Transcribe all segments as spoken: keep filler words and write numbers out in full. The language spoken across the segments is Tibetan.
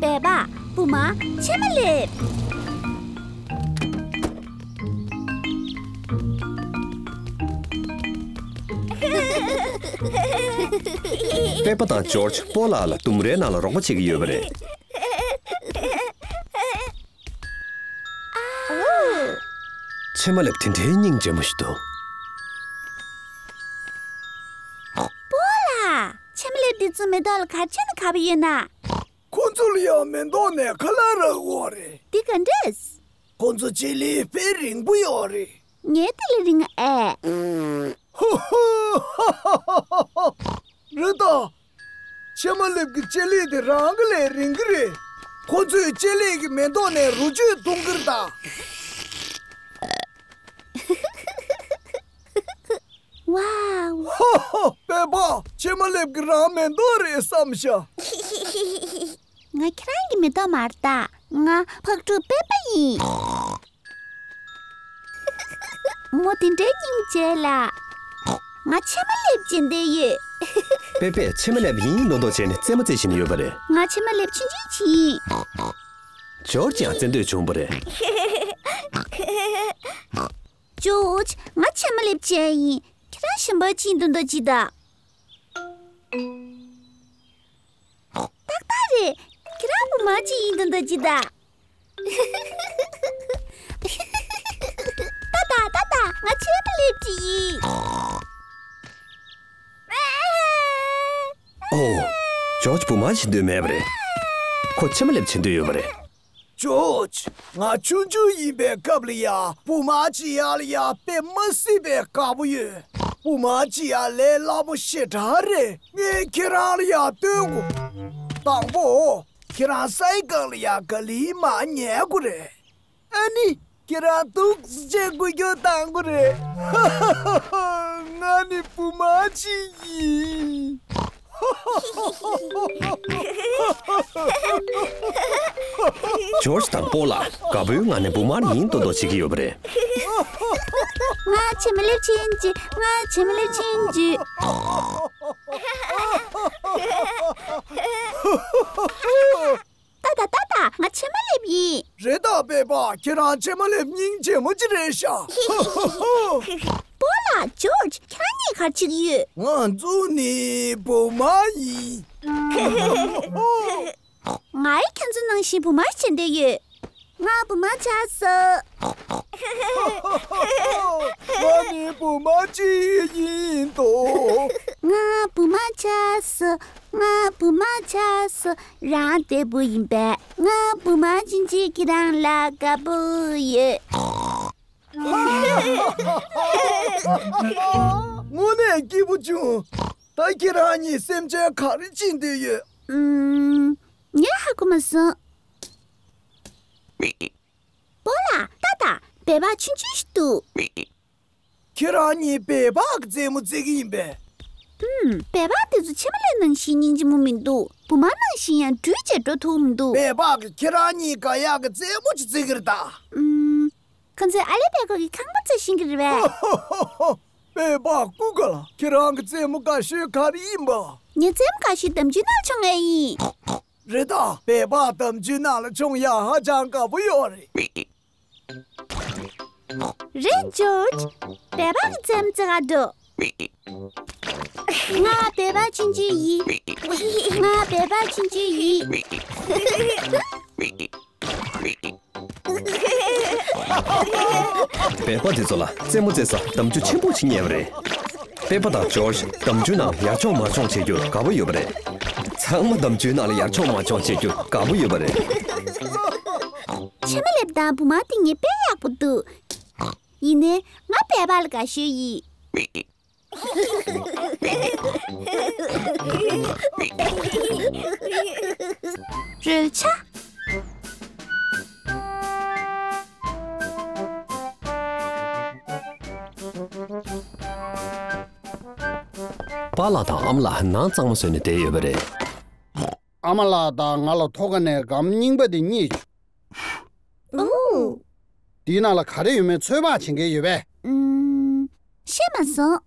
སྦལ་པ། བུ་མ། ཕྱེ་མ་ལེབ། སྦལ་པ་དང་ཇོརྗ་སྤོ་ལགས་ལ་ལྡུམ་རའི་ནང་ལ་རོགས་པ་བྱེད་ཀྱི་ཡོད་པ་རེད། ཕྱེ་མ་ལེབ་དེ་འདྲའི་སྙིང་རྗེ་མོ་ཞིག་འདུག་སྤོ་ལགས། ཕྱེ་མ་ལེབ་འདི་ཚོ་མེ་ཏོག་ལ་ག་རེ་བྱས་ནས་གབ་ཡོད་ན། ཁོ་ཚོ་ལ་ཡང་མེ་ཏོག་ནས་ཁ་ལག་རག་གི་ཡོད་རེད། འདི་ག་འདྲས། ཁོ་ཚོ་ལྕེ་ལེབ་དཔེ་རིང་པོ་ཡོད་རེད། ངའི་དེ་ལས་རིང་ཨེ། ཧུ་ཧུ། རེད་ད། ཕྱེ་མ་ལེབ་ཀྱི་ལྕེ་ལེབ་དེ་རང་གི་ལས་རིང་གི་རེད། ཁོ་ཚོས་ལྕེ་ལེབ་ཀྱི་མེ་ཏོག་ནས་རོ་བཅུད་འཐུང་གི་རེད་ད། ཝའོ། ཧོ་ཧོ། སྦལ་པ། ཕྱེ་མ་ལེབ་ཀྱི་རང་མེ་ཏོག་རེད་བསམ་ཤག་ང་ཁྱེད་རང་གི་མེ་ཏོག་མ་རེད་ད། ང་ཕག་ཕྲུག་སྦལ་པ་ཡིན། མོ་དེ་འདྲའི་སྙིང་རྗེ་ལ། ང་ཕྱེ་མ་ལེབ་བྱེད་འདོད་ཡོད། སྦལ་པས་ཕྱེ་མ་ལེབ་ཡིན་མདོག་མདོག་བྱས་ནས་རྩེད་མོ་རྩེ་བཞིན་ཡོད་པ་རེད། ང་ཕྱེ་མ་ལེབ་ཆུང་ཆུང་བྱེད་ཡིན། ཇོརྗ་ཡང་རྩེད་འདོད་བྱུང་བ་རེད། ཇོརྗ། ང་ཕྱེ་མ་ལེབ་བྱེད་ཡིན། ཁྱེད་རང་གཞན་པ་ཅིག་འདོན་འདོད་ཅིག་ད། ཏག་ཏག་རེད། ཁྱེད་རང་བུ་མ་ཅིག་ཡིན་འདོན་འདོད་ཅིག་ད། ཏག་ཏག་ཏག་ཏག་ང་ཕྱེ་མ་ལེབ་ཅིག་ཡིན། ཨོ། ཇོརྗ་བུ་མ་བྱེད་འདོད་མེད་པ་རེད། ཁོ་ཕྱེ་མ་ལེབ་བྱེད་འདོད་ཡོད་པ་རེད། ཇོརྗ། ང་ཆུང་ཆུང་ཡིན་པའི་སྐབས་ལ་ཡ་བུ་མ་གཅིག་ཡག་ལ་ཡ་དཔེ་མ་སྲིད་པའི་དགའ་པོ་ཡོད། བུ་མ་གཅིག་ཡག་ལས་སླ་པོ་ཞེ་དྲག་རེད། ངས་ཁྱེད་རང་ལ་ཡ་སྟོན་དགོས། དང་པོ། ཁྱེད་རང་སའི་གང་ལ་ཡ་ག་ལིའི་མར་ཉལ་དགོས་རེད། ཨ་ནི། ཁྱེད་རང་འདུག་སེ་བྱས་འགུལ་སྐྱོད་གཏང་དགོས་རེད། ང་ནི་བུ་མ་གཅིག་ཡིན། ཇོརྗ་དང་སྤོ་ལགས་དགའ་པོའི་ངང་ནས་བུ་མ་ཡིན་མདོག་མདོག་བྱེད་ཀྱི་ཡོད་པ་རེད། ང་ཕྱེ་མ་ལེབ་ཆེན་གྱི། ང་ཕྱེ་མ་ལེབ་ཆེན་གྱི། ཏག་ཏག་ཏག་ཏག་ང་ཕྱེ་མ་ལེབ་ཡིན། རེད་ད་སྦལ་པ། ཁྱེད་རང་ཕྱེ་མ་ལེབ་སྙིང་རྗེ་མོ་ཅིག་རེད་ཤག་སྤོ་ལགས་ཇོརྗ། ཁྱེད་རང་གཉིས་ག་རེ་བྱེད་ཀྱི་ཡོད། ང་ཚོ་ནི་བུ་མ་ཡིན། ང་ཡི་ཁྱེད་ཚོ་ནང་བཞིན་བུ་མ་བྱེད་འདོད་ཡོད། ང་བུ་མ་ཆགས་སོང་། ང་ནི་བུ་མ་གཅིག་ཡིན་ཏོ། ང་བུ་མ་ཆགས་སོང་། ང་བུ་མ་ཆགས་སོང་། རང་བདེ་པོ་ཡིན་པས། ང་བུ་མ་ཆུང་ཆུང་གི་རང་ལ་དགའ་པོ་ཡོད། དངོས་གནས་སྐྱིད་པོ་བྱུང་། ད་ཁྱེད་རང་གཉིས་སེམས་ཅན་ག་རེ་བྱེད་འདོད་ཡོད། ཨུམ། ངས་ཧ་གོ་མ་སོང་། སྤོ་ལགས། ཏག་ཏག་སྦལ་པ་ཆུང་ཆུང་ཞིག་འདུག་ཁྱེད་རང་གཉིས་སྦལ་པ་གི་རྩེད་མོ་རྩེ་གི་ཡིན་པས། ཨུམ། སྦལ་པ་དེ་ཚོ་ཕྱེ་མ་ལེབ་ནང་བཞིན་སྙིང་རྗེ་མོ་མི་འདུག་བུ་མ་ནང་བཞིན་ཡང་འགྲུལ་བྱས་འགྲོ་ཐུབ་མི་འདུག་སྦལ་པ་གིས་ཁྱེད་རང་གཉིས་དགའ་ཡག་གི་རྩེད་མོ་ཅིག་རྩེ་གི་རེད་ད། ཨུམ། ཁོ་ཚོས་ཨ་ལེ་སྦལ་ཀོག་གི་ཁང་པ་རྩེ་བཞིན་གི་རེད་པས། སྦལ་པ་སྐུ་དགའ་ལ། ཁྱེད་རང་གི་རྩེད་མོ་དགའ་ཤོས་ག་རེ་ཡིན་པ། ངའི་རྩེད་མོ་དགའ་ཤོས་འདམ་རྒྱུད་ནང་མཆོང་ཡག་ཡིན། རེད་ད། སྦལ་པ་འདམ་རྒྱུད་ནང་ལ་མཆོང་ཡག་ཧ་ཅང་དགའ་པོ་ཡོད་རེད། རེད་ཇོརྗ། སྦལ་པ་གི་རྩེད་མོ་རྩེ་ག་འགྲོ། ང་སྦལ་པ་ཆུང་ཆུང་ཡིན། ང་སྦལ་པ་ཆུང་ཆུང་ཡིན། སྦལ་པ་དེ་ཚོ་ལ་རྩེད་མོ་རྩེ་ས་འདམ་རྒྱུད་ཆེན་པོ་ཞིག་རྙེད་པ་རེད། སྦལ་པ་དང་ཇོརྗ་འདམ་རྒྱུད་ནང་ཡར་མཆོང་མར་མཆོང་བྱེད་རྒྱུར་དགའ་པོ་ཡོད་པ་རེད། ཚང་མ་འདམ་རྒྱུད་ནང་ལ་ཡར་མཆོང་མར་མཆོང་བྱེད་རྒྱུར་དགའ་པོ་ཡོད་པ་རེད། ཕྱེ་མ་ལེབ་དང་བུ་མ་དེ་གཉིས་དཔེ་ཡག་པོ་འདུག་ཡིན་ནའི་ང་སྦལ་པ་ལ་དགའ་ཤོས་ཡིན། རོལ་ཆ། པཱ་ལགས་དང་ཨ་མ་ལགས་ནང་གཙང་མ་བཟོས་ནས་བསྡད་ཡོད་པ་རེད། ཨ་མ་ལགས་དང་ང་ལ་ཐོག་ཁ་ནས་སྒམ་རྙིང་པ་དེ་རྙེད་བྱུང་། ཨོ། དེའི་ནང་ལ་ག་རེ་ཡོད་མེད་ཚོད་དཔག་བྱེད་མཁན་ཡོད་པས། ཨུམ། ཤེས་མ་སོང་།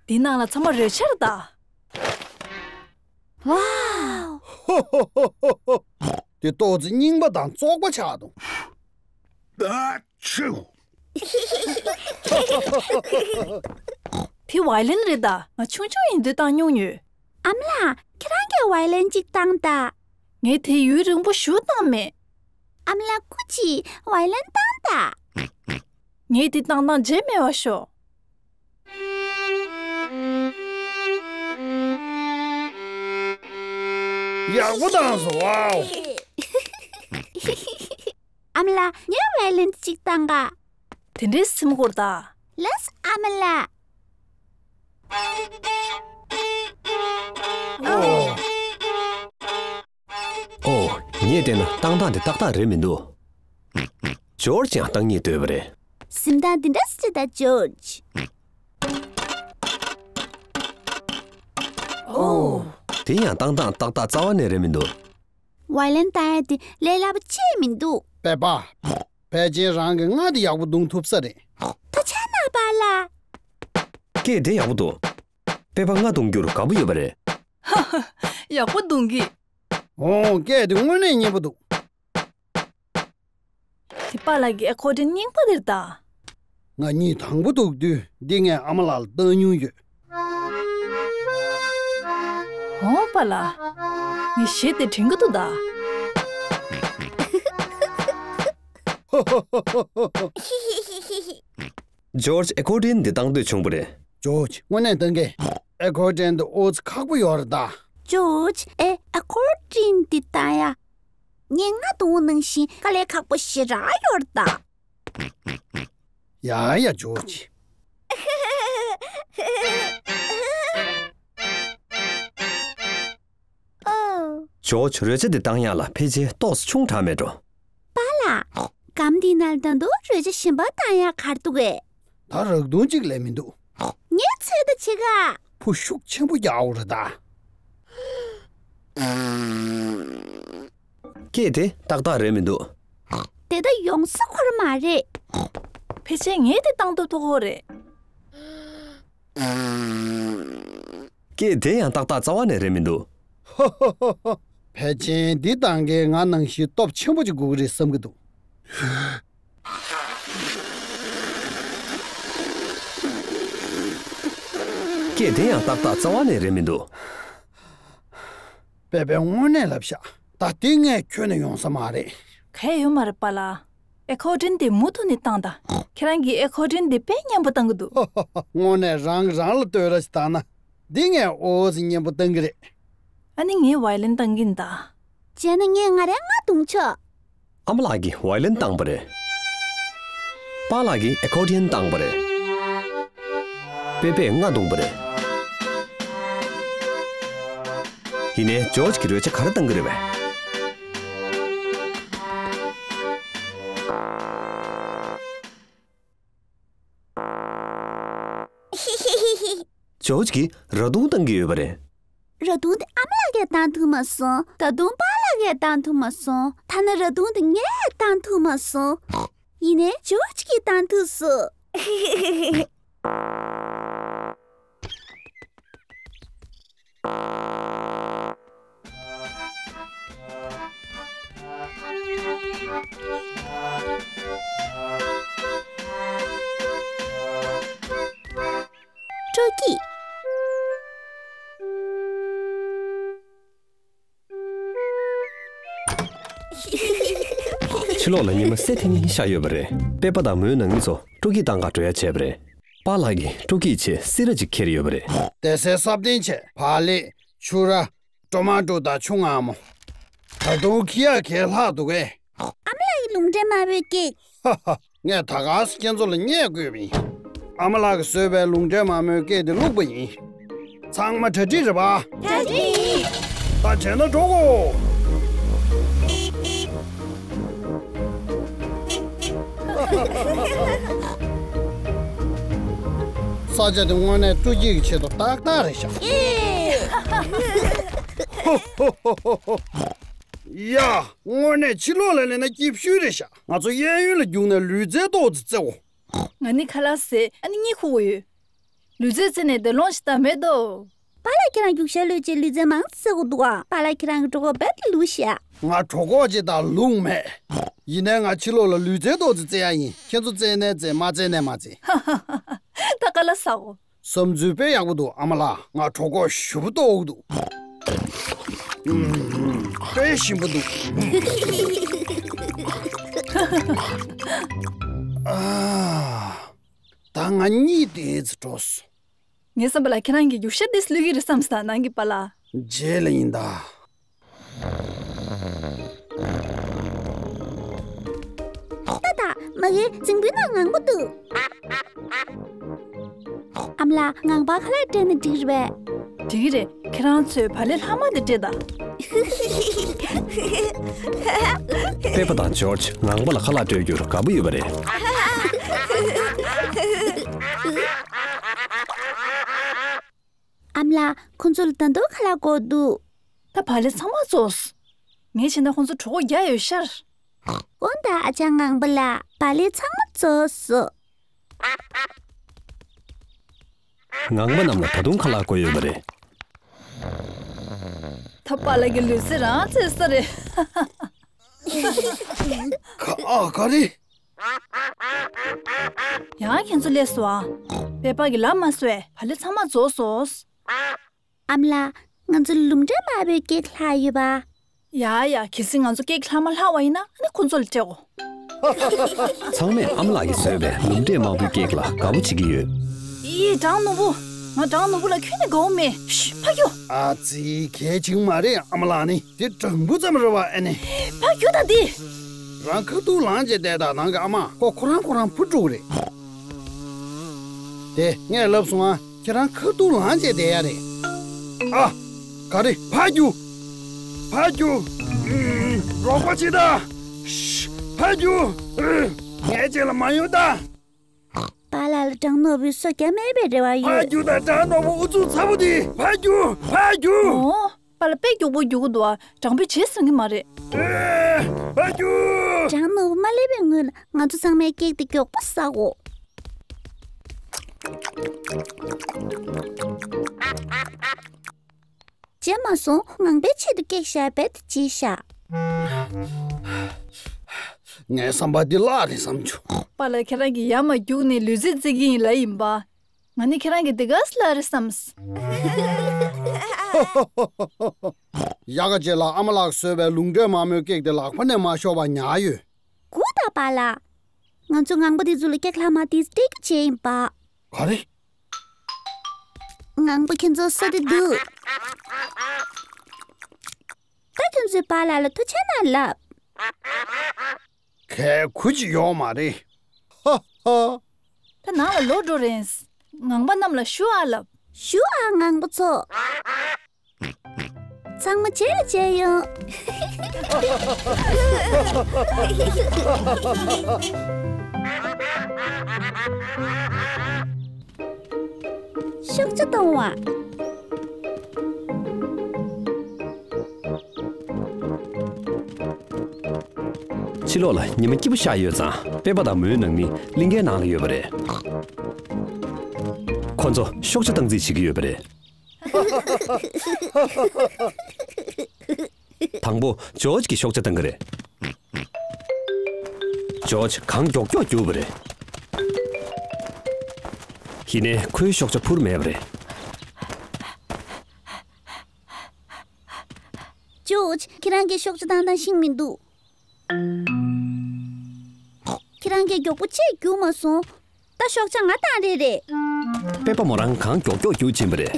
དེའི་ནང་ལ་ཚང་མ་རོལ་ཆ་རེད་ད། ཝའོ། དེ་ཏོག་ཙི་རྙིང་པ་དང་བཙོག་པ་ཆགས་འདུག་ཨ་ཆུ། དེ་ཝའི་ལིན་རེད་ད། ང་ཆུང་ཆུང་ཡིན་དུས་བཏང་མྱོང་ཡོད། ཨ་མ་ལགས། ཁྱེད་རང་གིས་ཝའི་ལིན་གཅིག་བཏང་དང་། ངས་དེ་ཡུན་རིང་པོ་ཞིག་བཏང་མེད། ཨ་མ་ལགས། སྐུ་མཁྱེན། ཝའི་ལིན་བཏང་དང་། ངས་དེ་བཏང་སྟངས་བརྗེད་མེད་པ་ཤོག་ཡག་པོ་བཏང་སོང་། ཝའོ། ཨ་མ་ལགས། ངས་ཝའི་ལིན་གཅིག་བཏང་ག་དེ་འདྲའི་སེམས་ཁུར་ད། ལགས་སོ་ཨ་མ་ལགས། ཨོ། ཨོ། ངས་བལྟས་ན་བཏང་སྟངས་དེ་ཏག་ཏག་རེད་མི་འདུག་ཇོར་ཇི་ཡང་བཏང་སྙིང་འདོད་པ་རེད། སེམས་ཐག་འདི་འདྲ་སེ་ད་ཇོར་ཇི། ཨོ། དེ་ཡང་བཏང་སྟངས་ཏག་ཏག་རྩ་བ་ནས་རེད་མི་འདུག་ཝའི་ལིན་བཏང་ཡ་དེ་ལས་སླ་པོ་ཅིག་མི་འདུག་པེ་པ། ཕལ་ཆེར་རང་གི་རྔ་དེ་ཡག་པོ་བརྡུང་ཐུབ་ས་རེད། ད་ཆ་ན་པཱ་ལགས། སྐད་དེ་ཡག་པོ་འདུག་པེ་པ་རྔ་བརྡུང་རྒྱུར་དགའ་པོ་ཡོད་པ་རེད། ཡག་པོ་བརྡུང་གི་ཨོ། སྐད་དེ་དངོས་གནས་སྙན་པོ་འདུག་དེ་པཱ་ལགས་ཀྱི་ཨེ་ཁོར་ཌིན་རྙིང་པ་རེད་ད། ང་གཉིད་དང་པོ་ཐུག་དུས་འདི་ངས་ཨ་མ་ལགས་ལ་བཏང་མྱོང་ཡོད། འོ་པཱ་ལགས། ངས་གཞས་དེ་དྲན་གྱི་འདུག་ད། ཇོར་ཇི་ཨེ་ཁོར་ཌིན་འདི་བཏང་འདོད་བྱུང་བ་རེད། ཇོར་ཇི་དངོས་གནས་བཏང་གི་ཨེ་ཁོར་ཌིན་འདི་ཨོ་ཙི་ཁག་པོ་ཡོད་རེད་ད། ཇོར་ཇི་ཨེ་ཨེ་ཁོར་ཌིན་འདི་བཏང་ཡ། ངས་རྔ་བརྡུང་བ་ནང་བཞིན་དཀའ་ལས་ཁག་པོ་ཞེ་དྲག་ཡོད་རེད་ད། ཡ་ཡ་ཇོར་ཇི། ཨོ། ཇོར་ཇི་རོལ་ཆ་འདི་བཏང་ཡག་ལ་ཕལ་ཆེར་ཏོག་ཙམ་ཆུང་དྲགས་མེད་འགྲོ། པཱ་ལགས། སྒམ་འདིའི་ནང་ལ་ད་དུང་རོལ་ཆ་གཞན་པ་བཏང་ཡག་ག་རེ་འདུག་གས། ད་རག་དུང་གཅིག་ལས་མི་འདུག་ངས་ཚོད་ལྟ་བྱེད་ག་ཕོ་ཤུགས་ཆེན་པོ་རྒྱག་འོ་རེད་ད། སྐད་དེ་ཏག་ཏག་རེད་མི་འདུག་དེ་ད་ཡོང་ས་ཁོ་ར་མ་རེད། ཕལ་ཆེར་ངས་དེ་བཏང་ཐུབ་ཐུབ་ཁོ་རེད། སྐད་དེ་ཡང་ཏག་ཏག་རྩ་བ་ནས་རེད་མི་འདུག་ཕལ་ཆེར་འདི་བཏང་མཁན་ང་ནང་བཞིན་སྟོབས་ཆེན་པོ་ཅིག་དགོས་ཀྱི་རེད་བསམ་གྱི་འདུག་སྐད་དེ་ཡང་ཏག་ཏག་རྩ་བ་ནས་རེད་མི་འདུག་པེ་པེ་དངོས་གནས་ལབ་ཤག་ད་དེ་ངས་ཁྱོན་ནས་ཡོང་ས་མ་རེད། གལ་ཡོད་མ་རེད་པཱ་ལགས། ཨེ་ཁོར་ཌིན་དེ་མུ་མཐུད་ནས་བཏང་དང་། ཁྱེད་རང་གིས་ཨེ་ཁོར་ཌིན་དེ་དཔེ་སྙན་པོ་བཏང་གི་འདུག་དངོས་གནས་རང་རང་ལ་བསྟོད་ར་ཞིག་བཏང་ན། འདི་ངས་ཨོ་ཙི་སྙན་པོ་བཏང་གི་རེད། ཨ་ནི་ངས་ཝའི་ལིན་བཏང་གིན་ད། བྱས་ན་ངས་ང་རའི་རྔ་བརྡུང་ཆོག་ཨ་མ་ལགས་ཀྱིས་ཝའི་ལིན་བཏང་པ་རེད། པཱ་ལགས་ཀྱིས་ཨེ་ཁོར་ཌི་ཡན་བཏང་པ་རེད། པེ་པེས་རྔ་བརྡུངས་པ་རེད། ཡིན་ནའི་ཇོར་ཇི་གིས་རོལ་ཆ་ག་རེ་བཏང་གི་རེད་པས། ཇོར་ཇི་གིས་ར་དུང་བཏང་གི་ཡོད་པ་རེད། ར་དུང་དེ་ཨ་མ་ལགས་ཀྱིས་བཏང་ཐུབ་མ་སོང་། ད་དུང་པཱ་ལགས་ཀྱིས་བཏང་ཐུབ་མ་སོང་། ཐ་ན་ར་དུང་དེ་ངས་བཏང་ཐུབ་མ་སོང་། ཡིན་ནའི་ཇོར་ཇི་གིས་བཏང་ཐུབ་སོང་། སྤྲོ་སྐྱིད། ཕྱི་ལོགས་ལ་ཉི་མ་གསལ་ཐིང་ཐིང་ཤར་ཡོད་པ་རེད། པེ་པ་དང་མོའི་ནང་མི་ཚོ་སྤྲོ་སྐྱིད་བཏང་ག་འགྲོ་ཡ་བྱས་པ་རེད། པཱ་ལགས་ཀྱིས་སྤྲོ་སྐྱིད་ཆེད་སི་ར་ཅིག་ཁྱེར་ཡོད་པ་རེད། བསྡད་སའི་ས་བརྟན་ཆེད་བག་ལེབ། ཕྱུར་ར། ཊོ་མ་ཊོ་དང་ཆུ་མངར་མོ། ད་དུང་ཁྱི་ཡག་གས་ལྷག་འདུག་གས། ཨ་མ་ལགས་ཀྱི་ལུང་འདྲེན་མ་བོས་སྐད། ཧ་ཧ། ངས་ད་ག་སེ་ཁྱེད་ཚོ་ལ་བརྙས་བསྐུལ་བ་ཡིན། ཨ་མ་ལགས་ཀྱིས་བཟོས་པའི་ལུང་འདྲེན་མ་མོའི་སྐད་དེ་བླུགས་པ་ཡིན། ཚང་མ་གྲ་སྒྲིག་རེད་པ། གྲ་སྒྲིག་ཡིན། ད་བྱས་ན་འགྲོ་གོ། ས་ཆ་དེ་དངོས་གནས་སྤྲོ་སྐྱིད་ཀྱི་ཆེད་དུ་ཏག་ཏག་རེད་ཤག་ཡ། དངོས་གནས་ཕྱི་ལོགས་ལ་སླེབས་ན་སྐྱིད་ཤོས་རེད་ཤག་ང་ཚོ་གཡས་གཡོན་ལ་རྒྱུགས་ན་ལུས་རྩལ་ཏོག་ཙམ་རྩེ་འོ། ང་ནི་ཁ་ལག་ཟས་ཨ་ནི་གཉིད་ཁུག་གི་ཡོད། ལུས་རྩལ་རྩེ་ནས་བདེ་ལོང་ཞིག་ད་མེད་དོ། པཱ་ལགས་ཁྱེད་རང་རྒྱུགས་ཤར་ལོས་བྱས་ལུས་རྩལ་མང་ཙམ་རྩེ་དགོས་འདུག་ཨ། པཱ་ལགས་ཁྱེད་རང་གི་གྲོད་ཁོག་རྦད་དེ་ལུས་ཤག་ང་གྲོད་ཁོག་ཅིག་དང་ལུག་མེད། ཡིན་ནའི་ང་ཕྱི་ལོགས་ལ་ལུས་རྩལ་ཏོག་ཙམ་རྩེ་ཡ་ཡིན། ཁྱེད་ཚོ་རྩེ་ནའི་རྩེ། མ་རྩེ་ནའི་མ་རྩེ། ད་ག་ལ་ཟ་འོ། བསམ་ཚུལ་དཔེ་ཡག་པོ་འདུག་ཨ་མ་ལགས། ང་གྲོད་ཁོག་ཞེ་པོ་ལྟོགས་འདུག་ཨུམ། དཔེ་ཞིམ་པོ་འདུག་ཨ། ད་ང་གཉིད་དེ་ཙམ་བྲོ་སོང་། ངའི་བསམ་པ་ལ་ཁྱེད་རང་གིས་རྒྱུག་ཤར་དེ་བླུག་གི་རེད་བསམ་སོང་། ནང་གི་པཱ་ལགས། རྗེས་ལ་ཡིན་ད། ཏག་ཏག་མ་གིའི་རྫིང་བུའི་ནང་ངང་པ་འདུག་ཨ་མ་ལགས། ངང་པ་ཁ་ལག་སྤྲད་ན་འགྲིག་རེད་པས། འགྲིག་གི་རེད། ཁྱེད་རང་ཚོས་བག་ལེབ་ལྷག་མ་དེ་སྤྲད་དང་། པེ་པ་དང་ཇོརྗ་ངང་པ་ལ་ཁ་ལག་སྤྲོད་རྒྱུར་དགའ་པོ་ཡོད་པ་རེད། ཨ་མ་ལགས། ཁོ་ཚོ་ལ་ད་དུང་ཁ་ལག་དགོས་འདུག་ད་བག་ལེབ་ཚང་མ་རྫོགས་སོང་། ངས་བྱས་ན་ཁོ་ཚོ་གྲོད་ཁོག་རྒྱགས་ཡོད་ཤག་འོ་ད་ཨ་ཅག་ངང་པ་ལགས། བག་ལེབ་ཚང་མ་རྫོགས་སོང་། ངང་པ་རྣམས་ལ་ད་དུང་ཁ་ལག་དགོས་ཡོད་པ་རེད། ད་པཱ་ལགས་ཀྱི་ལུས་རྩལ་རང་རྩེད་ས་རེད། ག་ཨ་ག་རེ། ཡང་ཁྱེད་ཚོ་སླེབས་སོང་ཨ། པེ་པ་གིས་ལབ་མ་སོང་བས། བག་ལེབ་ཚང་མ་རྫོགས་སོང་། ཨ་མ་ལགས། ང་ཚོ་ལུང་འདྲེན་མ་བོའི་ཀེག་ལྷག་ཡོད་པ། ཡ་ཡ། གལ་སྲིད་ང་ཚོ་ཀེག་ལྷག་མ་ལྷག་པ་ཡིན་ན་ཨ་ནི་ཁོ་ཚོ་ལ་སྤྲད་གོ། ཚང་མས་ཨ་མ་ལགས་ཀྱིས་བཟོས་པའི་ལུང་འདྲེན་མ་བོའི་ཀེག་ལ་དགའ་པོ་བྱེད་ཀྱི་ཡོད། ཡི་སྦྲང་ནོར་བུ། ང་སྦྲང་ནོར་བུ་ལ་ཁྱོན་ནས་དགའ་པོ་མེད། ཕྱི་ཕར་རྒྱུགས། ཨ་ཙི། གལ་ཆེན་མ་རེད་ཨ་མ་ལགས། ནི་དེ་སྦྲང་བུ་ཙམ་རེད་པ། ཨ་ནི། ཕར་རྒྱུགས་དང་དེ། རང་ཁ་ཐུག་ལངས་བྱས་བསྡད་དང་། ནང་གི་ཨ་མ་ཁོ་ཁོ་རང་ཁོ་རང་འཕུར་འགྲོ་གི་རེད། དེ་ངས་ལབ་སོང་ཨ། ཁྱེད་རང་ཁ་ཐུག་ལངས་བྱས་བསྡད་ཡ་རེད། ཨ། ག་རེ། ཕར་རྒྱུགས། ཕར་རྒྱུགས། ཨུམ། རོགས་པ་བྱེད་དང་། ཕར་རྒྱུགས། ངའི་རྗེས་ལ་མ་ཡོང་དང་། པཱ་ལགས་ལ་སྦྲང་ནོར་བུའི་སོ་རྒྱག་མེད་པས་རེ་བ་ཡོད། ཕར་རྒྱུགས་དང་། སྦྲང་ནོར་བུ་ཨུ་ཚུགས་ཚ་པོ་དེ། ཕར་རྒྱུགས། ཕར་རྒྱུགས། འོ། པཱ་ལགས་དཔེ་མགྱོགས་པོ་རྒྱུག་གི་འདུག་ཨ། སྦྲང་བུས་བརྗེད་སོང་གི་མ་རེད། ཨེ། ཕར་རྒྱུགས། སྦྲང་ནོར་བུ་མ་སླེབས་པའི་སྔོན་ང་ཚོ་ཚང་མས་ཀེག་དེ་མགྱོགས་པོ་ཟ་དགོས། བརྗེད་མ་སོང་། ངང་པའི་ཆེད་དུ་ཀེག་བཞག་པས་དེ་བརྗེད་བཞག་ངའི་བསམ་པ་འདི་བརླག་རེད་བསམ་བྱུང་། པཱ་ལགས་ཁྱེད་རང་གིས་ཡར་མར་རྒྱུགས་ནས་ལུས་རྩལ་རྩེ་གི་ཡིན་ལབ་ཡིན་པ། ང་ནི་ཁྱེད་རང་གི་དེ་ག་ཙམ་བརླག་རེད་བསམས། ཡ། ག་རྗེས་ལ་ཨ་མ་ལགས་བཟོས་པའི་ལུང་འདྲེན་མ་མོའི་ཀེག་དེ་ལག་པ་ནས་མ་ཤོར་བ་ཉར་ཡོད། སྒུག་དང་པཱ་ལགས། ང་ཚོ་ངང་པ་དེ་ཚོ་ལ་ཀེག་ལྷག་མ་དེ་སྤྲད་རྒྱུ་བྱས་ཡིན་པ། ག་རེ། ངང་པ་ཁྱེད་ཚོ་ས་དེ་འདུག་ད་ཁྱེད་ཚོས་པཱ་ལགས་ལ་ཐུགས་རྗེ་གནང་ལབ། གལ་ཁུར་ཅིག་ཡོད་མ་རེད། ཧ་ཧ། ད་ནང་ལ་ལོག་འགྲོ་རན། ངང་པ་རྣམས་ལ་ཞུ་ཨ་ལབ། ཞུ་ཨ་ངང་པ་ཚོ། ཚང་མ་རྗེས་ལ་མཇལ་ཡོང་། ཤུགས་ཆེ་གཏོང་བ། ཕྱི་ལོགས་ལ་ཉི་མ་སྐྱིད་པོ་ཤར་ཡོད་ཙང་། པེ་པ་དང་མོའི་ནང་མི་གླིང་གའི་ནང་ལ་ཡོད་པ་རེད། ཁོ་ཚོ་ཤོག་བྱ་བཏང་རྩིས་བྱེད་ཀྱི་ཡོད་པ་རེད། དང་པོ་ཇོརྗ་གིས་ཤོག་བྱ་བཏང་གི་རེད། ཇོརྗ་གངས་མགྱོགས་མགྱོགས་རྒྱུགས་པ་རེད། ཡིན་ནའི་ཁོའི་ཤོག་བྱ་འཕུར་མེད་པ་རེད། ཇོརྗ། ཁྱེད་རང་གིས་ཤོག་བྱ་བཏང་སྟངས་ཤེས་མི་འདུག་ཁྱེད་རང་གིས་མགྱོགས་པོ་ཅིག་རྒྱུགས་མ་སོང་། ད་ཤོག་བྱ་ང་བཏང་རེད་རེད། པེ་པ་མོ་རང་གངས་མགྱོགས་མགྱོགས་རྒྱུག་ཕྱིན་པ་རེད།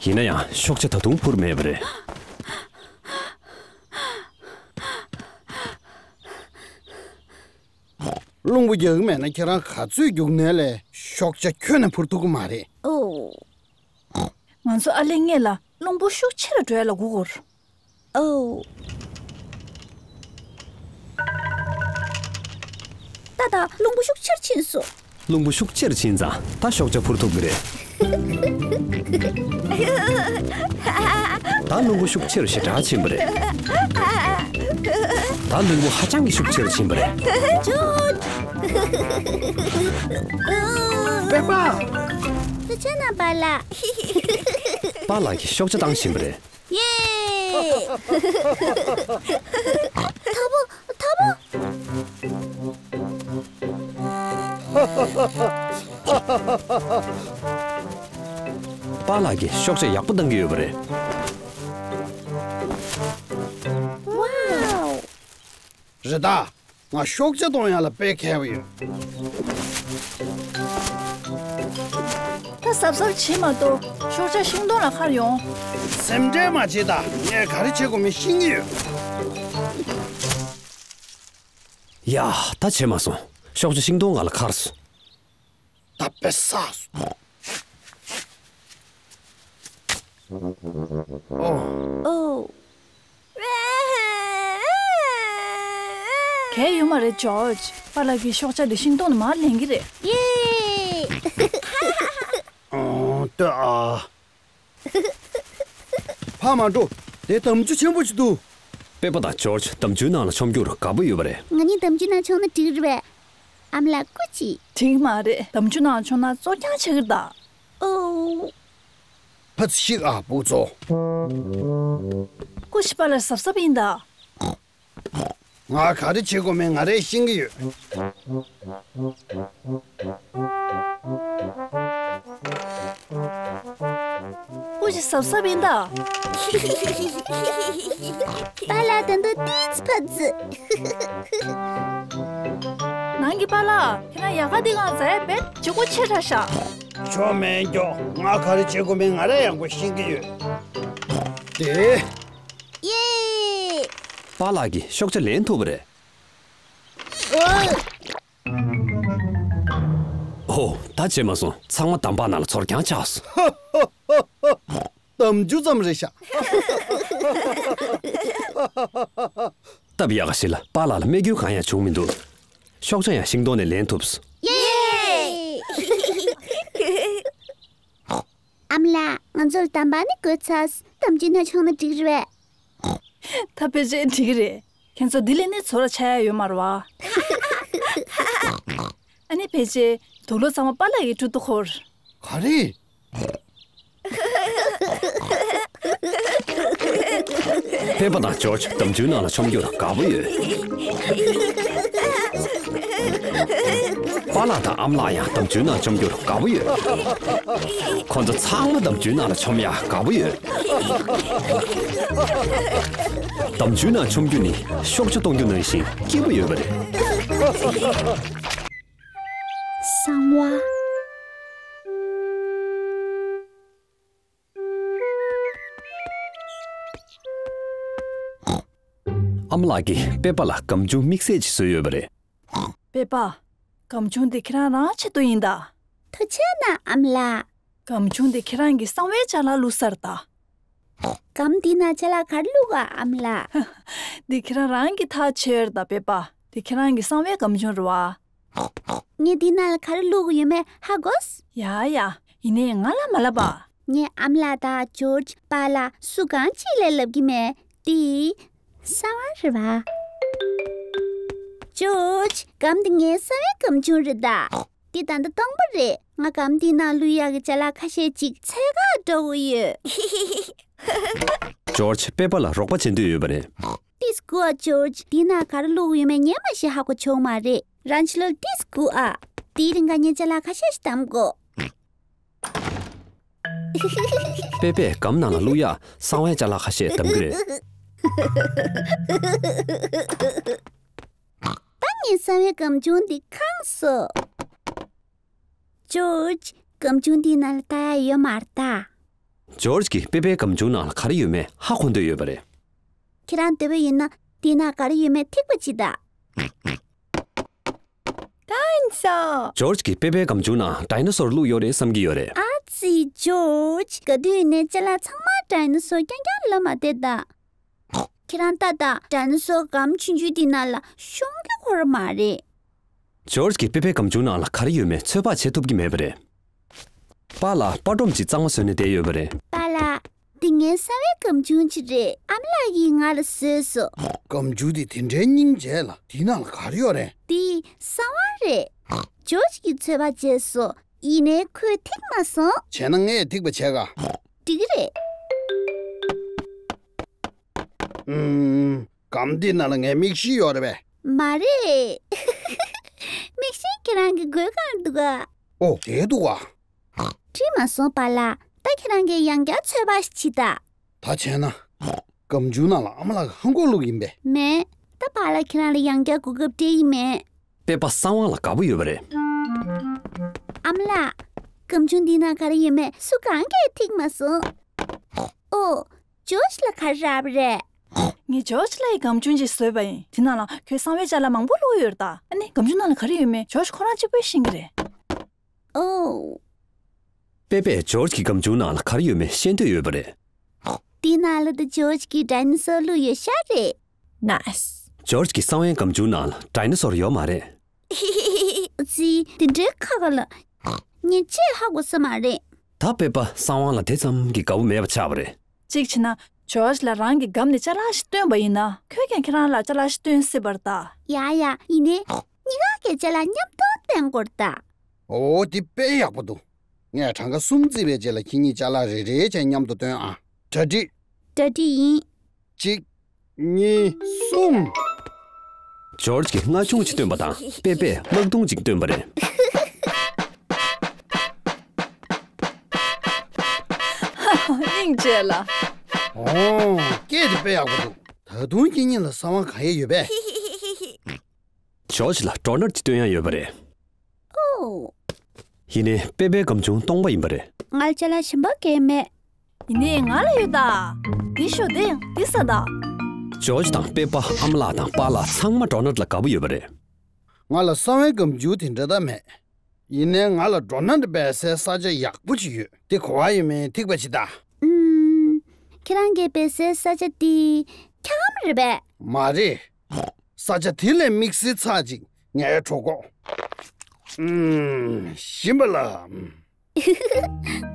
ཡིན་ན་ཡང་ཤོག་བྱ་ད་དུང་འཕུར་མེད་པ་རེད། རླུང་བུ་རྒྱག་གི་མེད་ན་ཁྱེད་རང་ག་ཚོད་རྒྱུག་ནའི་ལས་ཤོག་བྱ་ཁྱོན་ནས་འཕུར་ཐུབ་ཀྱི་མ་རེད། ཨོ། ང་ཚོ་ཨ་ལེ་སྔོན་ལ་རླུང་བུ་ཤུགས་ཆེ་རུ་འགྲོ་ཡ་ལ་སྒུག་དགོས། ཨོ། ཏག་ཏག་རླུང་བུ་ཤུགས་ཆེར་ཕྱིན་སོང་། རླུང་བུ་ཤུགས་ཆེར་ཕྱིན་ཙང་ད་ཤོག་བྱ་འཕུར་ཐུབ་ཀྱི་རེད། ད་རླུང་བུ་ཤུགས་ཆེར་ཞེ་དྲག་ཕྱིན་པ་རེད། ད་རླུང་བུ་ཧ་ཅང་གི་ཤུགས་ཆེར་ཕྱིན་པ་རེད། ཇོརྗ། པེ་པ། ཐུགས་རྗེ་གནང་པཱ་ལགས། པཱ་ལགས་ཀྱིས་ཤོག་བྱ་བཏང་བཞིན་པ་རེད། ཡེ། ཐ་བོ། ཐ་བོ། པཱ་ལགས་ཀྱིས་ཤོག་བྱ་ཡག་པོ་བཏང་གི་ཡོད་པ་རེད། ཝའོ། རེད་ད། ང་ཤོག་བྱ་གཏོང་ཡག་ལ་དཔེ་མཁས་པོ་ཡོད། ད་གཟབ་གཟབ་བྱེད་མ་གཏོགས་ཤོག་བྱ་ཤིང་སྡོང་ལ་འཁར་ཡོང་། སེམས་ཁྲལ་མ་བྱེད་ད། ངས་ག་རེ་བྱེད་དགོས་མིན་ཤེས་ཀྱི་ཡོད། ཡ། ད་བྱེད་མ་སོང་། ཤོག་བྱ་ཤིང་སྡོང་ང་ལ་འཁར་སོང་། ད་དཔེ་བསགས་སོང་། ཨོ། ཨོ། གལ་ཡོད་མ་རེད་ཇོརྗ། པཱ་ལགས་ཀྱིས་ཤོག་བྱ་འདི་ཤིང་སྡོང་ནས་མར་ལེན་གྱི་རེད། ཡེ། ཨོ། ལྟོས་ཨ། ཕར་མ་འགྲོ། དེ་འདམ་ཆུ་ཆེན་པོ་ཞིག་འདུག། པེ་པ་དང་ཇོརྗ་འདམ་ཆུའི་ནང་ལ་མཆོང་རྒྱུར་དགའ་པོ་ཡོད་པ་རེད། ང་གཉིས་འདམ་ཆུའི་ནང་མཆོང་ན་འགྲིག་རེད་པས། ཨ་མ་ལགས་སྐུ་མཁྱེན། འགྲིག་མ་རེད། འདམ་ཆུ་ནང་མཆོང་ན་བཙོ་རྐྱང་ཆགས་ཀྱི་རེད་ད། ཨོ། ཕ་ཚི་ཤིག་ཨ་བུ་ཚོ། སྐུ་མཁྱེན་པཱ་ལགས་གཟབ་གཟབ་ཡིན་ད། ང་ག་རེ་བྱེད་དགོས་མིན་ང་རས་ཤེས་ཀྱི་ཡོད། སྐུ་མཁྱེན་གཟབ་གཟབ་ཡིན་ད། པཱ་ལགས་ད་དུང་ཏོག་ཙམ་ཕ་ཚི། ནང་གི་པཱ་ལགས། ཁྱེད་རང་ཡལ་ག་འདི་གང་ཟ་ཡ་བེད་ལྗིད་ཁོག་ཆེ་དྲགས་ཤག། ཆོ་མེད་མགྱོགས། ང་ག་རེ་བྱེད་དགོས་མིན་ང་རས་ཡག་པོ་ཤེས་ཀྱི་ཡོད། དེ། ཡེ། པཱ་ལགས་ཀྱིས་ཤོག་བྱ་ལེན་ཐུབ་པ་རེད། ཨོ། ད་བྱེད་མ་སོང་། ཚང་མ་འདམ་བག་ནང་ལ་ཚོར་རྐྱང་ཆགས་སོང་། འདམ་ཆུ་ཙམ་རེད་ཤག། སྟབས་ཡག་ག་ཞིག་ལ་པཱ་ལགས་ལ་རྨས་སྐྱོན་གང་ཡང་བྱུང་མི་འདུག། ཤོག་བྱ་ཡང་ཤིང་སྡོང་ནས་ལེན་ཐུབ་སོང་། ཡེ། ཨ་མ་ལགས། ང་ཚོར་འདམ་བག་ནི་དགོས་ཚར། འདམ་ཆུའི་ནང་མཆོང་ན་འགྲིག་རེད་པས། ད་ཕལ་ཆེར་འགྲིག་གི་རེད། ཁྱེད་ཚོ་འདི་ལས་ནི་ཚོར་བ་ཆགས་ཡ་ཡོད་མ་རེད་པ། ཨ་ནི་ཕལ་ཆེར་དུག་ལོག་ཚང་མ་པཱ་ལགས་ཀྱི་ཁྲོད་དུ་འཁོར། ག་རེ། པེ་པ་དང་ཇོརྗ་འདམ་ཆུའི་ནང་ལ་མཆོང་རྒྱུར་དགའ་པོ་ཡོད། པཱ་ལགས་དང་ཨ་མ་ལགས་ཡང་འདམ་ཆུའི་ནང་མཆོང་རྒྱུར་དགའ་པོ་ཡོད། ཁོ་ཚོ་ཚང་མ་འདམ་ཆུའི་ནང་ལ་མཆོང་ཡག་དགའ་པོ་ཡོད། འདམ་ཆུའི་ནང་མཆོང་རྒྱུ་ནི་ཤོག་བྱ་གཏོང་རྒྱུ་ནང་བཞིན་སྐྱིད་པོ་ཡོད་པ་རེད། གསང་བ། ཨ་མ་ལགས་ཀྱིས་པེ་པ་ལ་སྒམ་ཆུང་དམིགས་བསལ་ཅིག་བཟོས་ཡོད་པ་རེད། པེ་པ། སྒམ་ཆུང་དེ་ཁྱེད་རང་རང་ཆེད་དུ་ཡིན་ད། ཐུགས་རྗེ་གནང་ཨ་མ་ལགས། སྒམ་ཆུང་དེ་ཁྱེད་རང་གིས་གསང་བའི་ཅ་ལག་བླུགས་ཚར་ད། སྒམ་འདི་ནང་ཅ་ལག་ག་རེ་བླུགས་ཨ་ཨ་མ་ལགས། འདི་ཁྱེད་རང་རང་གིས་ཐག་ཆོད་ད་པེ་པ། འདི་ཁྱེད་རང་གི་གསང་བའི་སྒམ་ཆུང་རེད་བ། ངས་འདི་ནང་ལ་ག་རེ་བླུགས་ཡོད་མེད་ཧ་གོ། ཡ་ཡ། ཡིན་ནའི་ང་ལ་མ་ལབ་པ། ངས་ཨ་མ་ལགས་དང་ཇོརྗ་པཱ་ལགས་སུ་གང་ཅིག་ལ་ལབ་ཀྱི་མེད། འདི་གསང་བ་རེད་བ། ཇོརྗ། སྒམ་འདི་ངའི་གསང་བའི་སྒམ་ཆུང་རེད་ད། འདི་ད་ལྟ་སྟོང་པ་རེད། ང་སྒམ་འདིའི་ནང་བླུག་ཡག་གི་ཅ་ལག་ཁ་ཤས་ཅིག་འཚོལ་ག་འགྲོ་གི་ཡོད། ཇོརྗ་པེ་པ་ལ་རོགས་པ་བྱེད་འདོད་ཡོད་པ་རེད། ཏིས་ཀུ་ཨ་ཇོརྗ། འདི་ན་ག་རེ་བླུགས་ཡོད་མེད་ངས་མ་ཤེས་ཧ་གོ་ཆོག་མ་རེད། རང་ཕྱི་ལོགས་ཏིས་ཀུ་ཨ། དེའི་རིང་ག་ངས་ཅ་ལག་ཁ་ཤས་ཤིག་བདམས་དགོས། པེ་པས་སྒམ་ནང་ལ་བླུག་ཡག་གསང་བའི་ཅ་ལག་ཁ་ཤས་བདམས་ཀྱི་རེད། ད་ངས་གསང་བའི་སྒམ་ཆུང་འདི་ཁེངས་སོང་། ཇོརྗ། སྒམ་ཆུང་འདིའི་ནང་ལ་ལྟ་ཡག་ཡོད་མ་རེད་ད། ཇོརྗ་གིས་པེ་པའི་སྒམ་ཆུང་ནང་ལ་ག་རེ་ཡོད་མེད་ཧ་གོ་འདོད་ཡོད་པ་རེད། ཁྱེད་རང་འདོད་པ་ཡིན་ན་འདིའི་ནང་ག་རེ་ཡོད་མེད་ཐིགས་པ་གཅིག་ད། ཌའི་ནོ་སོར། ཇོརྗ་གིས་པེ་པའི་སྒམ་ཆུང་ནང་ཌའི་ནོ་སོར་བླུགས་ཡོད་རེད་བསམ་གྱི་ཡོད་རེད། ཨ་ཙི་ཇོརྗ། ག་དུས་ཡིན་ནའི་ཅ་ལག་ཚང་མ་ཌའི་ནོ་སོར་རྐྱང་རྐྱང་ལ་མ་བལྟས་ད། ཁྱེད་རང་ལྟ་དང་། ཌའི་ནོ་སོར་སྒམ་ཆུང་ཆུང་འདི་ནང་ལ་ཤོང་གི་ཁོ་ར་མ་རེད། ཇོརྗ་གིས་པེ་པའི་སྒམ་ཆུང་ནང་ལ་ག་རེ་ཡོད་མེད་ཚོད་དཔག་བྱེད་ཐུབ་ཀྱི་མེད་པ་རེད། པཱ་ལགས་པར་སྒྲོམ་གཅིག་གཙང་མ་བཟོས་ནས་བསྡད་ཡོད་པ་རེད། པཱ་ལགས། འདི་ངའི་གསང་བའི་སྒམ་ཆུང་ཅིག་རེད། ཨ་མ་ལགས་ཀྱིས་ང་ལ་བཟོས་སོང་། སྒམ་ཆུང་འདི་དེ་འདྲའི་སྙིང་རྗེ་ལ། འདི་ནང་ལ་ག་རེ་ཡོད་རེད། འདི་གསང་བ་རེད། ཇོརྗ་གིས་ཚོད་དཔག་བྱས་སོང་། ཡིན་ནའི་ཁོས་ཐིག་མ་སོང་། བྱས་ན་ངས་ཐིག་པ་བྱས་ག་འགྲིག་གི་རེད། ཨུམ། སྒམ་འདི་ནང་ལ་ངའི་མིག་ཤེལ་ཡོད་རེད་པས། མ་རེད། མིག་ཤེལ་ཁྱེད་རང་གི་མགོའི་སྒང་འདུག་ག་ཨོ་དེ་འདུག་ག་བྲིས་མ་སོང་པཱ་ལགས། ད་ཁྱེད་རང་གིས་ཡང་བསྐྱར་ཚོད་དཔག་ཞིག་བྱེད་དང་། ད་བྱས་ན། སྒམ་ཆུང་ནང་ལ་ཨ་མ་ལགས་ཀྱི་ཧང་གོ་བླུགས་ཡིན་པས། མེད། ད་པཱ་ལགས་ཁྱེད་རང་ལ་ཡང་བསྐྱར་གོ་སྐབས་སྤྲད་ཡི་མེད། པེ་པ་གསང་བ་ལ་དགའ་པོ་ཡོད་པ་རེད། ཨ་མ་ལགས། སྒམ་ཆུང་འདི་ནང་ག་རེ་ཡོད་མེད་སུ་གང་གིས་ཐིག་མ་སོང་། ཨོ། ཇོརྗ་ལ་ག་རེ་རག་པ་རེད། ངས་ཇོརྗ་ལ་ཡི་སྒམ་ཆུང་ཅིག་བཟོས་པ་ཡིན། དེ་ནང་ལ་ཁོའི་གསང་བའི་ཅ་ལག་མང་པོ་བླུགས་ཡོད་རེད་ད། ཨ་ནི་སྒམ་ཆུང་ནང་ལ་ག་རེ་ཡོད་མེད་ཇོརྗ་ཁོ་རང་གཅིག་པོས་ཤེས་ཀྱི་རེད། ཨོ། པེ་པས་ཇོརྗ་གི་སྒམ་ཆུང་ནང་ལ་ག་རེ་ཡོད་མེད་ཤེས་འདོད་ཡོད་པ་རེད། དེའི་ནང་ལ་ད་ཇོརྗ་གི་ཌའི་ནོ་སོར་བླུགས་ཡོད་ཤག་རེད། ནའིས། ཇོརྗ་གི་གསང་བའི་སྒམ་ཆུང་ནང་ལ་ཌའི་ནོ་སོར་ཡོད་མ་རེད། ཙི། དེ་འདྲའི་ཁག་ཁག་ལ། ངས་ཅིག་ཧ་གོ་ས་མ་རེད། ད་པེ་པ་གསང་བ་ལ་དེ་ཙམ་གྱི་དགའ་བོ་མེད་པ་ཆགས་པ་རེད། གཅིག་བྱས་ན། ཇོརྗ་ལ་རང་གི་སྒམ་ནས་ཅ་ལག་ཞིག་བཏོན་པ་ཡིན་ན། ཁོས་ཀྱང་ཁྱེད་རང་ལ་ཅ་ལག་ཞིག་བཏོན་སྲིད་པ་རེད་ད། ཡ་ཡ། ཡིན་ནའི། གཉིས་ཀ་གིས་ཅ་ལག་མཉམ་དུ་བཏོན་དགོས་རེད་ད། འོ་དེ་དཔེ་ཡག་པོ་འདུག་ངས་གྲངས་ཀ་གསུམ་བརྩིས་པའི་རྗེས་ལ་ཁྱེད་གཉིས་ཅ་ལག་རེ་རེ་བྱས་མཉམ་དུ་བཏོན་ཨ། གྲ་སྒྲིག་གྲ་སྒྲིག་ཡིན། གཅིག་གཉིས། གསུམ། ཇོརྗ་གིས་རྔ་ཆུང་ཅིག་བཏོན་པ་དང་པེ་པས་དམག་དུང་ཅིག་བཏོན་པ་རེད། སྙིང་རྗེ་ལ། ཨོ། སྐད་དེ་དཔེ་ཡག་པོ་འདུག་ད་དུང་ཁྱེད་གཉིས་ལ་གསང་བ་གང་ཡང་ཡོད་པས། ཇོརྗ་ལ་ཌོ་ནཊ་ཅིག་སྟོན་ཡ་ཡོད་པ་རེད། ཨོ། ཡིན་ནའི་པེ་པའི་སྒམ་ཆུང་སྟོང་པ་ཡིན་པ་རེད། ང་ལ་ཅ་ལག་གཞན་པ་གང་ཡང་མེད། ཡིན་ནའི་ང་ལ་ཡོད་ད། འདི་ཤོག་འདི་འདི་ཟ་ད། ཇོརྗ་དང་པེ་པ་ཨ་མ་ལགས་དང་པཱ་ལགས་ཚང་མ་ཌོ་ནཊ་ལ་དགའ་པོ་ཡོད་པ་རེད། ང་ལ་གསང་བའི་སྒམ་ཆུང་དེ་འདྲ་ད་མེད། ཡིན་ནའི་ང་ལ་ཌོ་ནཊ་སྦས་སའི་ས་ཆ་ཡག་པོ་ཅིག་ཡོད། དེ་ག་པར་ཡོད་མེད་ཐིག་པ་ཅིག་ལྟ། ཨུམ། ཁྱེད་རང་གིས་སྦས་སའི་ས་ཆ་དེ་འཁྱག་མ་རེད་པས། མ་རེད། ས་ཆ་དེ་ལས་དམིགས་བསལ་ཚ་ཅིག་ངའི་གྲོད་ཁོག་ཨུམ། ཞིམ་པ་ལ།